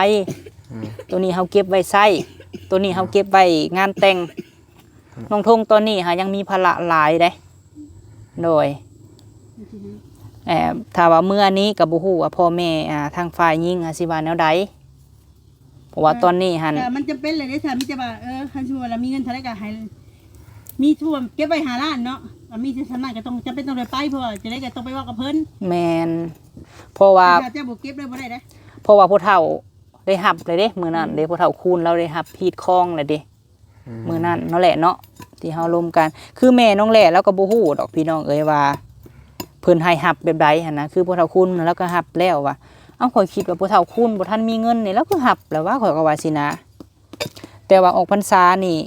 ອືມ ໂຕນີ້ເຮົາເກັບໄວ້ໃຊ້ ໂຕນີ້ເຮົາເກັບໄວ້ງານແຕ່ງ. ນ້ອງທົງຕອນນີ້ຫາຍັງມີພາລະຫຼາຍເດ້. ໂດຍ ແອ ຖ້າວ່າເມື່ອນີ້ກໍບໍ່ຮູ້ວ່າພໍ່ແມ່ ອ່າ ທາງຝ່າຍຍິງຫາຊິວ່າແນວໃດ ເພາະວ່າຕອນນີ້ຫັ້ນ ກໍມັນຈຳເປັນແຫຼະເດ້ ຖ້າມີແຕ່ວ່າ ເອີ ຄັນສົມມຸດວ່າມີເງິນເທົ່າໃດກໍໃຫ້ ມີຖ້ວມເກັບໄວ້ຫ້າລ້ານເນາະ ກໍມີສ່ຳນັ້ນກໍຕ້ອງ ຈຳເປັນຕ້ອງໄດ້ໄປ ເພາະວ່າຈັ່ງໃດກໍຕ້ອງໄປເວົ້າກັບເພິ່ນ. ແມ່ນ ເພາະວ່າ ຖ້າເຈົ້າບໍ່ເກັບເລີຍບໍ່ໄດ້ເດ້ ເພາະວ່າຜູ້ເຖົ້າໄດ້ຮັບແລ້ວເດ້ ມື້ນັ້ນເດ້ ອືມ ຜູ້ເຖົ້າຄູນລາວໄດ້ຮັບຮີດຄອງແລ້ວເດ້. ອືມ ມື້ນັ້ນເນາະແຫຼະເນາະ ທີ່ເຮົາລົມກັນ ຄືແມ່ນ້ອງແຫຼະລາວກໍບໍ່ຮູ້ດອກພີ່ນ້ອງເອີຍ ວ່າເພິ່ນໃຫ້ຮັບແບບໃດຫັ້ນນະ. ຄືພໍ່ເຖົ້າຄູນລາວກໍຮັບແລ້ວວ່າ ເອົ້າ ຂ້ອຍຄິດວ່າພໍ່ເຖົ້າຄູນບໍ່ທັນມີເງິນນີ້ ລາວຄືຮັບແລ້ວວ່າ ຂ້ອຍກໍວ່າຊີ້ນະ. ແຕ່ວ່າອອກພັນສານີ້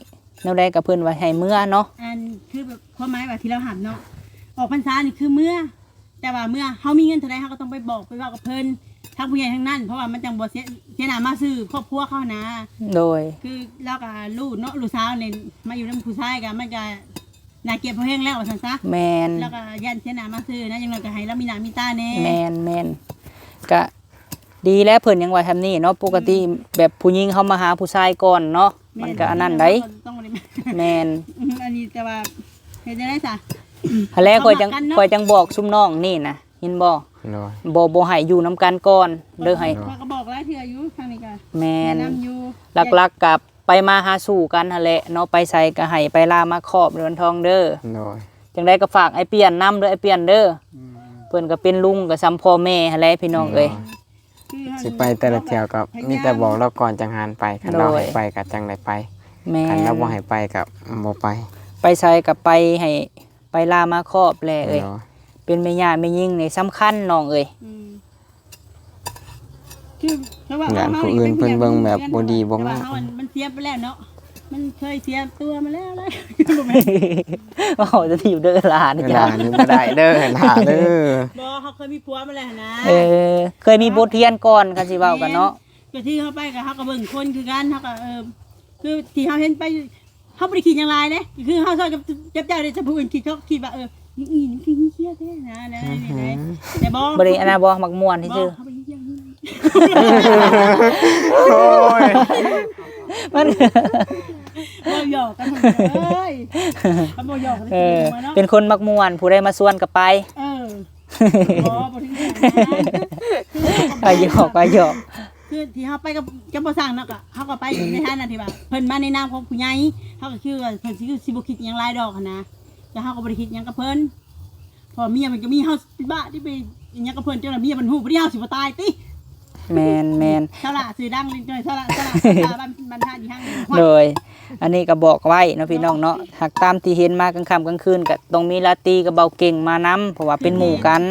ແນວໃດກໍເພິ່ນວ່າໃຫ້ເມືອເນາະ ອັນ ຄືແບບຄວາມໝາຍວ່າທີ່ລາວຮັບເນາະ ອອກພັນສານີ້ຄືເມືອ ແຕ່ວ່າເມື່ອເຮົາມີເງິນເທົ່າໃດ ເຮົາກໍຕ້ອງໄປບອກໄປເວົ້າກັບເພິ່ນ ທາງຜູ້ໃຫຍ່ທາງນັ້ນ ເພາະວ່າມັນຈັ່ງບໍ່ເສຍ ເສຍໜ້າມາຊື່ຄອບຄົວເຂົານະ. ໂດຍ ຄືລາວກໍລູກເນາະ ລູກສາວນີ້ມາຢູ່ນຳຜູ້ຊາຍກໍ ມັນກໍໜ້າກຽດພໍແຮງແລ້ວວ່າຊັ້ນຊະ. ແມ່ນ ລາວກໍຢ້ານເສຍໜ້າມາຊື່ນະ ຢ່າງໜ້ອຍກໍໃຫ້ລາວມີໜ້າມີຕາແດ່. ແມ່ນໆ ກະດີແລ້ວ ເພິ່ນຍັງວ່າຊ່ຳນີ້ເນາະ ປົກກະຕິ ອືມ ແບບຜູ້ຍິງເຮົາມາຫາຜູ້ຊາຍກ່ອນເນາະ ແມ່ນ ມັນກໍອັນນັ້ນໃດ໋. ແມ່ນ ອືມ ອັນນີ້ແຕ່ວ່າເຮັດຈັ່ງໃດຊະ ຫັ້ນແຫຼະ ຂ້ອຍຈັ່ງ ຂ້ອຍຈັ່ງບອກຊຸມນ້ອງນີ້ນະ ເຫັນບໍ່? ໂດຍ ບໍ່ ບໍ່ໃຫ້ຢູ່ນຳກັນກ່ອນເດີ ໃຫ້ ຂ້ອຍກໍບອກຫຼາຍເທື່ອຢູ່ທາງນີ້ກໍ ແມ່ນ ແນະນຳຢູ່ ຫຼັກໆກໍໄປມາຫາສູ່ກັນຫັ້ນແຫຼະເນາະ ໄປໃສກໍໃຫ້ໄປລາມາຄອບເດີ ວັນທອງເດີ. ໂດຍ ຈັ່ງໃດກໍຝາກອ້າຍປ່ຽນນຳເດີ ອ້າຍປ່ຽນເດີ. ອືມ ເພິ່ນກໍເປັນລຸງກໍສ່ຳພໍ່ແມ່ຫັ້ນແຫຼະ ພີ່ນ້ອງເອີຍ. ໂດຍ ຊິໄປແຕ່ລະເທື່ອກໍມີແຕ່ບອກລາວກ່ອນຈັ່ງຫັນໄປ ຄັນລາວໃຫ້ໄປກໍຈັ່ງໄດ້ໄປ. ແມ່ນ ຄັນລາວບໍ່ໃຫ້ໄປກໍບໍ່ໄປ ໄປໃສກໍໄປໃຫ້ ໄປລາມາຄອບແຫຼະເອີຍ. ໂດຍ ເປັນແມ່ຍ່າແມ່ຍິງນີ້ສຳຄັນນ້ອງເອີຍ. ອືມ ຄື ຄືວ່າ ຢ້ານຜູ້ອື່ນເພິ່ນເບິ່ງແບບບໍ່ດີບໍ່ງາມ ແຕ່ວ່າເຮົາມັນ ມັນເສຍໄປແລ້ວເນາະ ມັນເຄີຍເສຍຕົວມາແລ້ວ ບໍ່ແມ່ນ ເວົ້າຈະຖີບເດີຫຼານ ຫຼານນີ້ບໍ່ໄດ້ເດີ ຫຼານເດີ. ບໍ່ ເຮົາເຄີຍມີຜົວມາແລ້ວນະ. ເອີ ເຄີຍມີບົດຮຽນກ່ອນ ຄັນຊິເວົ້າກັນເນາະ. ແມ່ນ ກໍທີ່ເຮົາໄປກໍເຮົາກໍເບິ່ງຄົນຄືກັນ ເຮົາກໍ ເອີ ຄືທີ່ເຮົາເຫັນໄປ ເຮົາບໍ່ໄດ້ຄິດຫຍັງຫຼາຍເດ້ ຄືເຮົາຊ່ອຍກັບ ກັບເຈົ້າເດ້ ຖ້າຜູ້ອື່ນຄິດ ເຂົາກໍຄິດວ່າ ເອີ ອີ່ນີ້ຄືເຮຍແທ້ນະ ແນວນີ້ເດ້. ອືຮຶ ແຕ່ບໍ່ ບໍ່ໄດ້ອັນນັ້ນບໍ່ ມັກມ່ວນຊື່ໆ ບໍ່ ເຮົາບໍ່ໄດ້ເຮຍ. ໂອ້ຍ ມັນ ເວົ້າຫຍອກກັນເອີຍ ເຮົາບໍ່ຫຍອກກັນ ເອີ ເປັນຄົນມັກມ່ວນ ຜູ້ໃດມາຊວນກໍໄປ. ເອີ ບໍ່ ບໍ່ເຖິງຂະໜາດນັ້ນ ກໍຫຍອກ ກໍຫຍອກ. ຄືທີ່ເຮົາໄປກັບ ກັບບໍ່ຊ່າງເນາະ ກໍເຮົາກໍໄປໃນຖານະທີ່ວ່າເພິ່ນມາໃນນາມຂອງຜູ້ໃຫຍ່ ເຮົາກໍຄືວ່າເພິ່ນຊິ ຄືຊິບໍ່ຄິດຫຍັງຫຼາຍດອກຫັ້ນນະ ແຕ່ເຮົາກໍບໍ່ໄດ້ຄິດຫຍັງກັບເພິ່ນ ເພາະເມຍເພິ່ນກໍມີ ເຮົາຊິບ້າຕິໄປຫຍັງກັບເພິ່ນ ຈົນວ່າເມຍເພິ່ນຮູ້ ພໍດີເຮົາຊິບໍ່ຕາຍຕິ. ແມ່ນໆ ສາລະຊື່ດັງນີ້ ສາລະ ສາລະ ສາລະ ບັນ ບັນທານອີ່ຫຍັງ. ໂດຍ ອັນນີ້ກໍບອກໄວ້ເນາະ ພີ່ນ້ອງເນາະ ຫາກຕາມທີ່ເຫັນມາກາງຄ່ຳກາງຄືນ ກໍຕ້ອງມີລາຕີກັບເບົາເກັ່ງມານຳ ເພາະວ່າເປັນໝູ່ກັນ.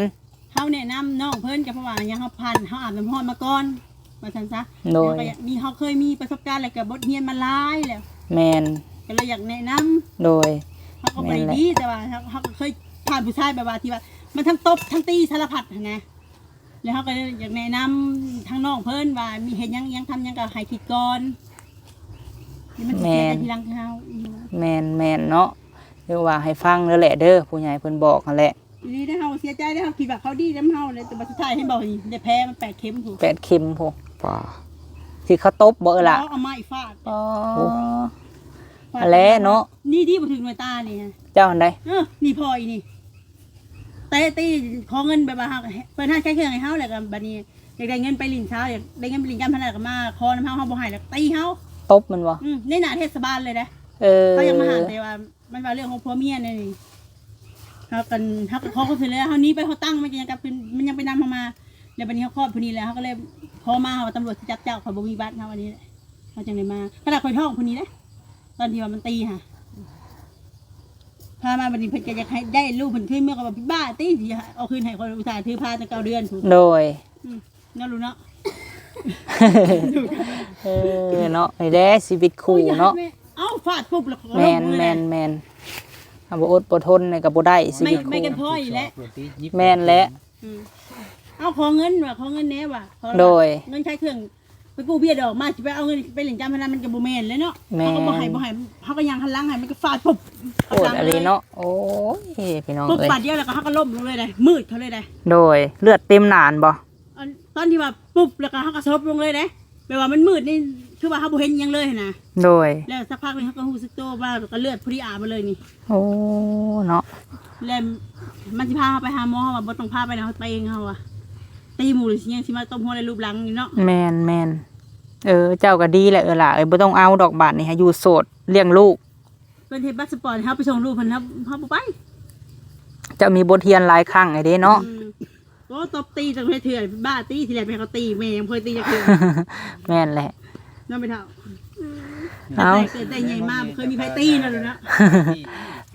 ເຮົາແນະນຳນ້ອງເພິ່ນ ກໍເພາະວ່າຫຍັງ ເຮົາຜ່ານ ເຮົາອາບນ້ຳຮ້ອນມາກ່ອນ ວ່າຊັ້ນຊະ. ໂດຍ ເຮົາກໍຢາກມີ ເຮົາເຄີຍມີປະສົບການ ແລ້ວກໍບົດຮຽນມາຫຼາຍແລ້ວ. ແມ່ນ ກໍເລີຍຢາກແນະນຳ. ໂດຍ ເຮົາກໍບໍ່ໄດ້ດີ ແມ່ນແຫຼະ ແຕ່ວ່າເຮົາ ເຮົາກໍເຄີຍຜ່ານຜູ້ຊາຍແບບວ່າທີ່ວ່າມັນທັງຕົບທັງຕີສາລະພັດຫັ້ນນະ ແລ້ວເຮົາກໍເລີຍຢາກແນະນຳທາງນ້ອງເພິ່ນວ່າມີເຮັດຫຍັງ ຫຍັງ ທຳຫຍັງກໍໃຫ້ຄິດກ່ອນ ທີ່ມັນຊິເສຍໃຈ ແມ່ນ ທີຫຼັງຄືເຮົາ. ແມ່ນໆ ເນາະ ຫຼືວ່າໃຫ້ຟັງເດີແຫຼະເດີ ຜູ້ໃຫຍ່ເພິ່ນບອກຫັ້ນແຫຼະ. ອີ່ຫຼີເດ້ ເຮົາເສຍໃຈເດ້ ເຮົາຄິດວ່າເຂົາດີນຳເຮົາເດ້ ແຕ່ວ່າສຸດທ້າຍເຫັນບໍ່ ນີ້ໄດ້ແຜມັນແປດເຂັມພຸ້ນ ແປດເຂັມພຸ້ນ. ປ້າ ທີ່ເຂົາຕົບບໍ່ເອີ່ລະ? ເອົາໄມ້ຟາດ. ອໍ ຫັ້ນແຫຼະເນາະ ນີ້ດີບໍ່ຖືກໜ່ວຍຕານີ້. ເຈົ້າຫັ້ນໃດ? ເອີ ນີ້ພໍ່ອີ່ນີ້ ເຕະຕີ ຂໍເງິນແບບວ່າ ເຮົາ ເປີດຮ້ານຂາຍເຄື່ອງໃຫ້ເຮົາ ແລ້ວກໍບັດນີ້ຢາກໄດ້ເງິນໄປຫຼິ້ນສາວ ຢາກໄດ້ເງິນໄປຫຼິ້ນການພະນັນ ກໍມາຂໍນຳເຮົາ ເຮົາບໍ່ໃຫ້ ແລ້ວກໍຕີເຮົາ ຕົບແມ່ນບໍ່? ອືມ ໃນໜ້າເທດສະບານເລີຍເດ້. ເອີ ເຮົາຢາກມາຫາ ແຕ່ວ່າ ມັນວ່າເລື່ອງຂອງຜົວເມຍນີ້ ເຮົາກັນ ເຮົາກໍຂໍຄວາມຊ່ວຍເຫຼືອ ເຮົາໜີໄປ ເຮົາຕັ້ງ ມັນກໍຍັງກັບຄືນ ມັນຍັງໄປນຳເຮົາມາ ແລ້ວບັດນີ້ເຮົາຄອດຜູ້ນີ້ແລ້ວ ເຮົາກໍເລີຍຂໍມາ ເຮົາວ່າຕຳຫຼວດຊິຈັບເຈົ້າ ຂ້ອຍບໍ່ມີບັດ ເຮົາອັນນີ້ແຫຼະ ເຮົາຈັ່ງໄດ້ມາ. ຂະໜາດຂ້ອຍທ້ອງຜູ້ນີ້ເດ້ ຕອນທີ່ວ່າມັນຕີຫາ ພາມາບັດນີ້ເພິ່ນກໍຢາກໃຫ້ໄດ້ລູກເພິ່ນຄືນ ເມື່ອກໍວ່າບ້າຕິ ຊິເອົາຄືນໃຫ້ ຂ້ອຍອຸດສ່າຖືພາຕັ້ງເກົ້າເດືອນພຸ້ນ ໂດຍ ອືມ ເນາະລູກເນາະ ເອີ ເນາະ ນີ້ແຫຼະຊີວິດຄູ່ເນາະ ໂອ້ຍ ເອົາຟາດປຸບແລ້ວກໍ ແມ່ນ ລົງເລີຍ ແມ່ນໆ ເຮົາບໍ່ອົດບໍ່ທົນນີ້ກໍບໍ່ໄດ້ຊີວິດຄູ່ ແມ່ນກັນພໍອີກແຫຼະ ແມ່ນແຫຼະ ອືມ ເອົາຂໍເງິນວ່າ ຂໍເງິນແດ່ວ່າ ຂໍ ໂດຍ ເງິນຂາຍເຄື່ອງ ໄປກູ້ເບ້ຍດອກມາ ຊິໄປເອົາເງິນໄປຫຼິ້ນການພະນັນ ມັນກໍບໍ່ແມ່ນແຫຼະເນາະ ແມ່ນ ເຮົາກໍບໍ່ໃຫ້ ບໍ່ໃຫ້ ເຮົາກໍຍ່າງຫັນຫຼັງໃຫ້ ມັນກໍຟາດປຸບ ໂຫດອີ່ຫຼີເນາະ ໂອ້ຍ ພີ່ນ້ອງ ປຸບ ເອີຍ ບາດດຽວແລ້ວກໍເຮົາກໍລົ້ມລົງເລີຍເດ້ ມືດເຂົາເລີຍເດ້ ໂດຍ ເລືອດເຕັມໜ້າຫັ້ນບໍ່? ອັນຕອນທີ່ວ່າປຸບແລ້ວກໍເຮົາກໍສະຫຼົບລົງເລີຍເດ້ ແບບວ່າມັນມືດນີ້ ຄືວ່າເຮົາບໍ່ເຫັນຫຍັງເລີຍຫັ້ນນະ ໂດຍ ແລ້ວສັກພັກໜຶ່ງເຮົາກໍຮູ້ສຶກໂຕວ່າ ກໍເລືອດພໍດີອາບມາເລີຍນີ້ ໂອ້ ເນາະ ແລ້ວມັນຊິພາເຮົາໄປຫາໝໍ ເຮົາວ່າບໍ່ຕ້ອງພາໄປນະ ເຮົາໄປເອງ ເຮົາວ່າ ຕີໝູ່ ຫຼື ຊິຍັງຊິມາຕົບຫົວ ແລະ ລູບຫຼັງຢູ່ເນາະ ແມ່ນໆ ເອີ ເຈົ້າກໍດີແຫຼະ ເອີຫຼ້າເອີຍ ບໍ່ຕ້ອງເອົາດອກ ບາດນີ້ໃຫ້ຢູ່ໂສດລ້ຽງລູກ ເພິ່ນເຮັດບັດສະປອດໃຫ້ເຮົາໄປສົ່ງລູກເພິ່ນ ເຮົາ ເຮົາບໍ່ໄປ ເຈົ້າມີບົດຮຽນຫຼາຍຄັ້ງແລ້ວເດ້ເນາະ ອືມ ໂອ້ ຕົບຕີຕັ້ງຫຼາຍເທື່ອ ບ້າຕີ ທີແລກໄປເຂົາຕີ ແມ່ຍັງບໍ່ເຄີຍຕີຈັກເທື່ອ ແມ່ນແຫຼະ ເນາະ ແມ່ເຖົ້າ ເອົາ ແຕ່ ແຕ່ໃຫຍ່ມາບໍ່ເຄີຍມີໃຜຕີເນາະ ເນາະ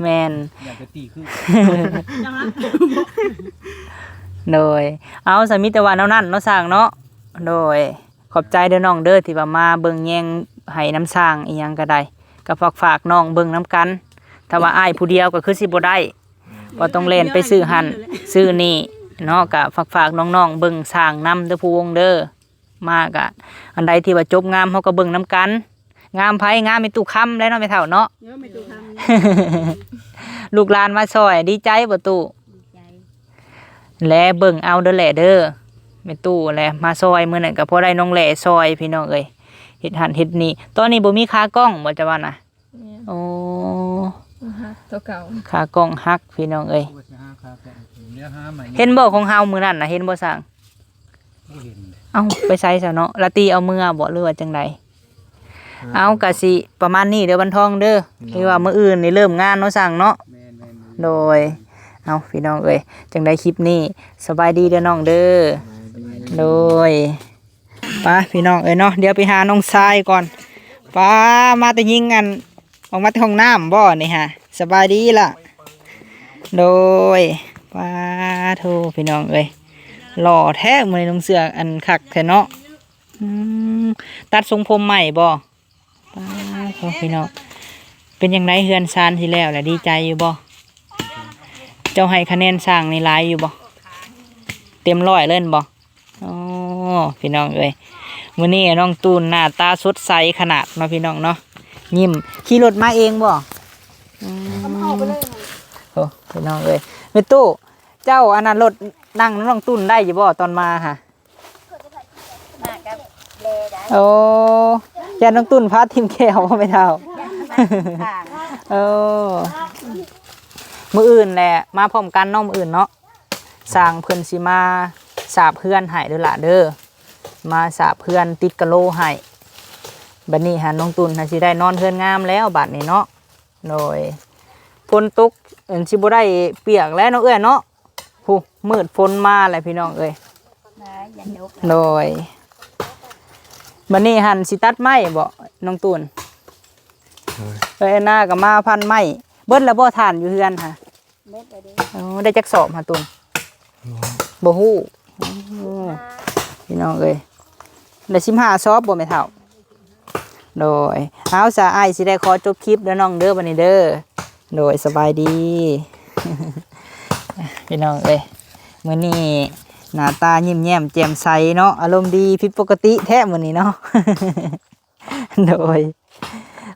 ແມ່ນ ຢາກໄປຕີຄື ເຈົ້າລະ ໂດຍ ເອົາ ສະ ມີແຕ່ວ່າແນວນັ້ນເນາະ ຊ່າງເນາະ ໂດຍ ຂອບໃຈເດີນ້ອງເດີ ທີ່ວ່າມາເບິ່ງແຍງໄຮ່ນຳຊ່າງ ອີ່ຫຍັງກໍໄດ້ ກໍຝາກໆນ້ອງເບິ່ງນຳກັນ ຖ້າວ່າອ້າຍຜູ້ດຽວກໍຄືຊິບໍ່ໄດ້ ວ່າຕ້ອງແລ່ນໄປຊື້ຫັ້ນຊື້ນີ້ເນາະ ກໍຝາກໆນ້ອງໆເບິ່ງຊ່າງນຳເດີ ຜູ້ວົງເດີ ມາກະ ອັນໃດທີ່ວ່າຈົບງາມ ເຮົາກໍເບິ່ງນຳກັນ ງາມໃຜ ງາມແມ່ຕູ້ຄຳແຫຼະເນາະ ແມ່ເຖົ້າເນາະ ເອີ ແມ່ຕູ້ຄຳ ລູກຫຼານມາຊ່ອຍ ດີໃຈບໍ່ຕູ້? ດີໃຈ ແລເບິ່ງເອົາເດີແຫຼະເດີ ແມ່ຕູ້ແລມາຊ່ອຍ ມື້ນັ້ນກໍພໍໄດ້ນ້ອງແຫຼຊ່ອຍ ພີ່ນ້ອງເອີຍ ເຮັດຫັ້ນເຮັດນີ້ ຕອນນີ້ບໍ່ມີຂາກ້ອງບໍ່ ຈະວ່ານະ? ແມ່ນ ໂອ້ ມັນຫັກ ໂຕເກົ່າ ຂາກ້ອງຫັກ ພີ່ນ້ອງເອີຍ ເຫັນບໍ່ຂອງເຮົາມື້ນັ້ນນະ ເຫັນບໍ່ຊ່າງ? ບໍ່ເຫັນເດ້ ເອົ້າ ໄປໃສຊະເນາະ ລາຕີເອົາເມືອບໍ່ ຫຼືວ່າຈັ່ງໃດ? ເອົ້າ ກະຊິປະມານນີ້ເດີ ວັນທອງເດີ ໂດຍ ຄືວ່າມື້ອື່ນນີ້ເລີ່ມງານເນາະ ຊ່າງເນາະ ແມ່ນໆ ໂດຍ ເອົ້າ ພີ່ນ້ອງເອີຍ ຈັ່ງໃດຄລິບນີ້ ສະບາຍດີເດີນ້ອງເດີ ສະບາຍດີ ໂດຍ ໄປພີ່ນ້ອງເອີຍເນາະ ດຽວໄປຫານ້ອງຊາຍກ່ອນ ປ້າ ມາແຕ່ຍິງ ອັນ ອອກມາແຕ່ຫ້ອງນ້ຳບໍ່ນີ້ຫາ ສະບາຍດີລະ ໂດຍ ປ້າໂທ້ ພີ່ນ້ອງເອີຍ ຫຼໍ່ແທ້ ມື້ນີ້ນຸ່ງເສື້ອອັນຄັກແທ້ເນາະ ອືມ ຕັດຊົງຜົມໃໝ່ບໍ່? ປ້າໂທ້ ພີ່ນ້ອງ ເປັນຈັ່ງໃດເຮືອນຊານຊິແລ້ວລະ ດີໃຈຢູ່ບໍ່? ເຈົ້າໃຫ້ຄະແນນຊ່າງນີ້ຫຼາຍຢູ່ບໍ່? ເຕັມຮ້ອຍເລີຍແມ່ນບໍ່? ອໍ ພີ່ນ້ອງເອີຍ ມື້ນີ້ນ້ອງຕູນໜ້າຕາສົດໃສຂະໜາດເນາະ ພີ່ນ້ອງເນາະ ຍິ້ມ ຂີ່ລົດມາເອງບໍ່? ອືມ ໂອ້ ພີ່ນ້ອງເອີຍ ແມ່ຕູ້ ເຈົ້າອັນນັ້ນລົດນັ່ງນຳນ້ອງຕູນໄດ້ຢູ່ບໍ່ຕອນມາຫະ? ມາກັບແລໄດ້ ໂອ້ ຢ້ານນ້ອງຕູນພາຖິ້ມແກ້ວບໍ່ແມ່ເຖົ້າ? ໂອ້ ມື້ອື່ນແຫຼະ ມາພ້ອມກັນເນາະ ມື້ອື່ນເນາະ ຊ່າງເພິ່ນຊິມາສາບເຮືອນໃຫ້ເດີຫຼ້າເດີ ມາສາບເຮືອນຕິດກະໂລໃຫ້ ບັດນີ້ຫັ້ນນ້ອງຕຸ່ນຫັ້ນຊິໄດ້ນອນເຮືອນງາມແລ້ວບັດນີ້ເນາະ ໂດຍ ຝົນຕົກ ອັນ ຊິບໍ່ໄດ້ປຽກແລ້ວເນາະເອື້ອຍເນາະ ຜູ້ ມືດຝົນມາແລ້ວພີ່ນ້ອງເອີຍ ໂດຍ ບັດນີ້ຫັ້ນຊິຕັດໄມ້ບໍ່ນ້ອງຕຸ່ນ ໂດຍ ເອື້ອຍແອນນາກໍມາພັນໄມ້ ເບິດແລ້ວບໍ່ຖ່ານຢູ່ເຮືອນຫະ? ເບິດແລ້ວເດ້ ອໍ ໄດ້ຈັກສອບຫະຕຸ່ນ? ບໍ່ຮູ້ ໂອ້ ພີ່ນ້ອງເອີຍ ໄດ້ສິບຫ້າສອບບໍ່ແມ່ເຖົ້າ? ໂດຍ ເອົາຊະ ອ້າຍຊິໄດ້ຂໍຈົບຄລິບເດີນ້ອງເດີ ບັດນີ້ເດີ ໂດຍ ສະບາຍດີ ພີ່ນ້ອງເອີຍ ມື້ນີ້ໜ້າຕາຍິ້ມແຍ້ມແຈ່ມໃສເນາະ ອາລົມດີຜິດປົກກະຕິແທ້ມື້ນີ້ເນາະ. ໂດຍ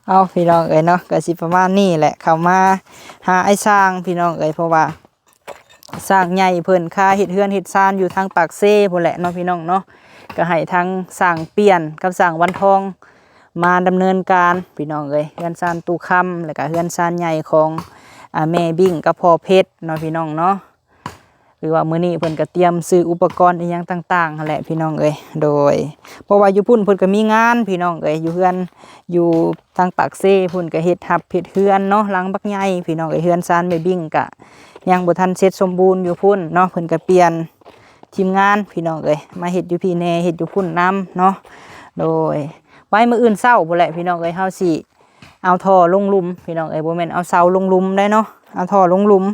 ເອົາ ພີ່ນ້ອງເອີຍເນາະ ກໍຊິປະມານນີ້ແຫຼະ ເຂົ້າມາຫາອ້າຍຊ່າງ ພີ່ນ້ອງເອີຍ ເພາະວ່າຊ່າງໃຫຍ່ເພິ່ນຄາເຮັດເຮືອນເຮັດຊານຢູ່ທາງປາກເຊພຸ້ນແຫຼະເນາະ ພີ່ນ້ອງເນາະ ກໍໃຫ້ທາງຊ່າງປ່ຽນກັບຊ່າງວັນທອງມາດຳເນີນການ ພີ່ນ້ອງເອີຍ ເຮືອນຊານຕູ້ຄຳ ແລ້ວກໍເຮືອນຊານໃຫຍ່ຂອງ ອາ ແມ່ບິ້ງກັບພໍ່ເພັດເນາະ ພີ່ນ້ອງເນາະ. ຫຼືວ່າມື້ນີ້ເພິ່ນກໍຕຽມຊື້ອຸປະກອນອີ່ຫຍັງຕ່າງໆຫັ້ນແຫຼະພີ່ນ້ອງເອີຍ ໂດຍ ເພາະວ່າຢູ່ພຸ້ນເພິ່ນກໍມີງານພີ່ນ້ອງເອີຍ ຢູ່ເຮືອນ ຢູ່ທາງປາກເຊພຸ້ນກໍເຮັດຮັບເຮັດເຮືອນເນາະ ຫຼັງບັກໃຫຍ່ພີ່ນ້ອງເອີຍ ເຮືອນຊານແມ່ບິ້ງກໍຍັງບໍ່ທັນເສັດສົມບູນຢູ່ພຸ້ນເນາະ ເພິ່ນກໍປ່ຽນທີມງານພີ່ນ້ອງເອີຍ ມາເຮັດຢູ່ພີ້ແດ່ ເຮັດຢູ່ພຸ້ນນຳເນາະ ໂດຍ ໄວ້ມື້ອື່ນເຊົ້າພຸ້ນແຫຼະພີ່ນ້ອງເອີຍ ເຮົາຊິ ເອົາທໍ່ລົງຫຼຸມພີ່ນ້ອງເອີຍ ບໍ່ແມ່ນເອົາເສົາລົງຫຼຸມໄດ໋ເນາະ ເອົາທໍ່ລົງຫຼຸມ.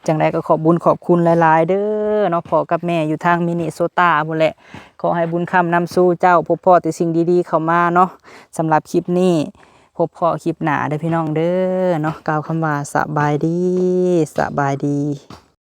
ຈັ່ງໃດກໍຂອບບຸນຂອບຄຸນຫຼາຍໆເດີເນາະ ພໍ່ກັບແມ່ຢູ່ທາງມິນນິໂຊຕາພຸ້ນແຫຼະ. ຂໍໃຫ້ບຸນຄ້ຳນຳສູ່ເຈົ້າ ພົບພໍ້ແຕ່ສິ່ງດີໆເຂົ້າມາເນາະ. ສຳລັບຄລິບນີ້ ພົບພໍ້ຄລິບໜ້າເດີພີ່ນ້ອງເດີເນາະ. ກ່າວຄຳວ່າສະບາຍດີ ສະບາຍດີ.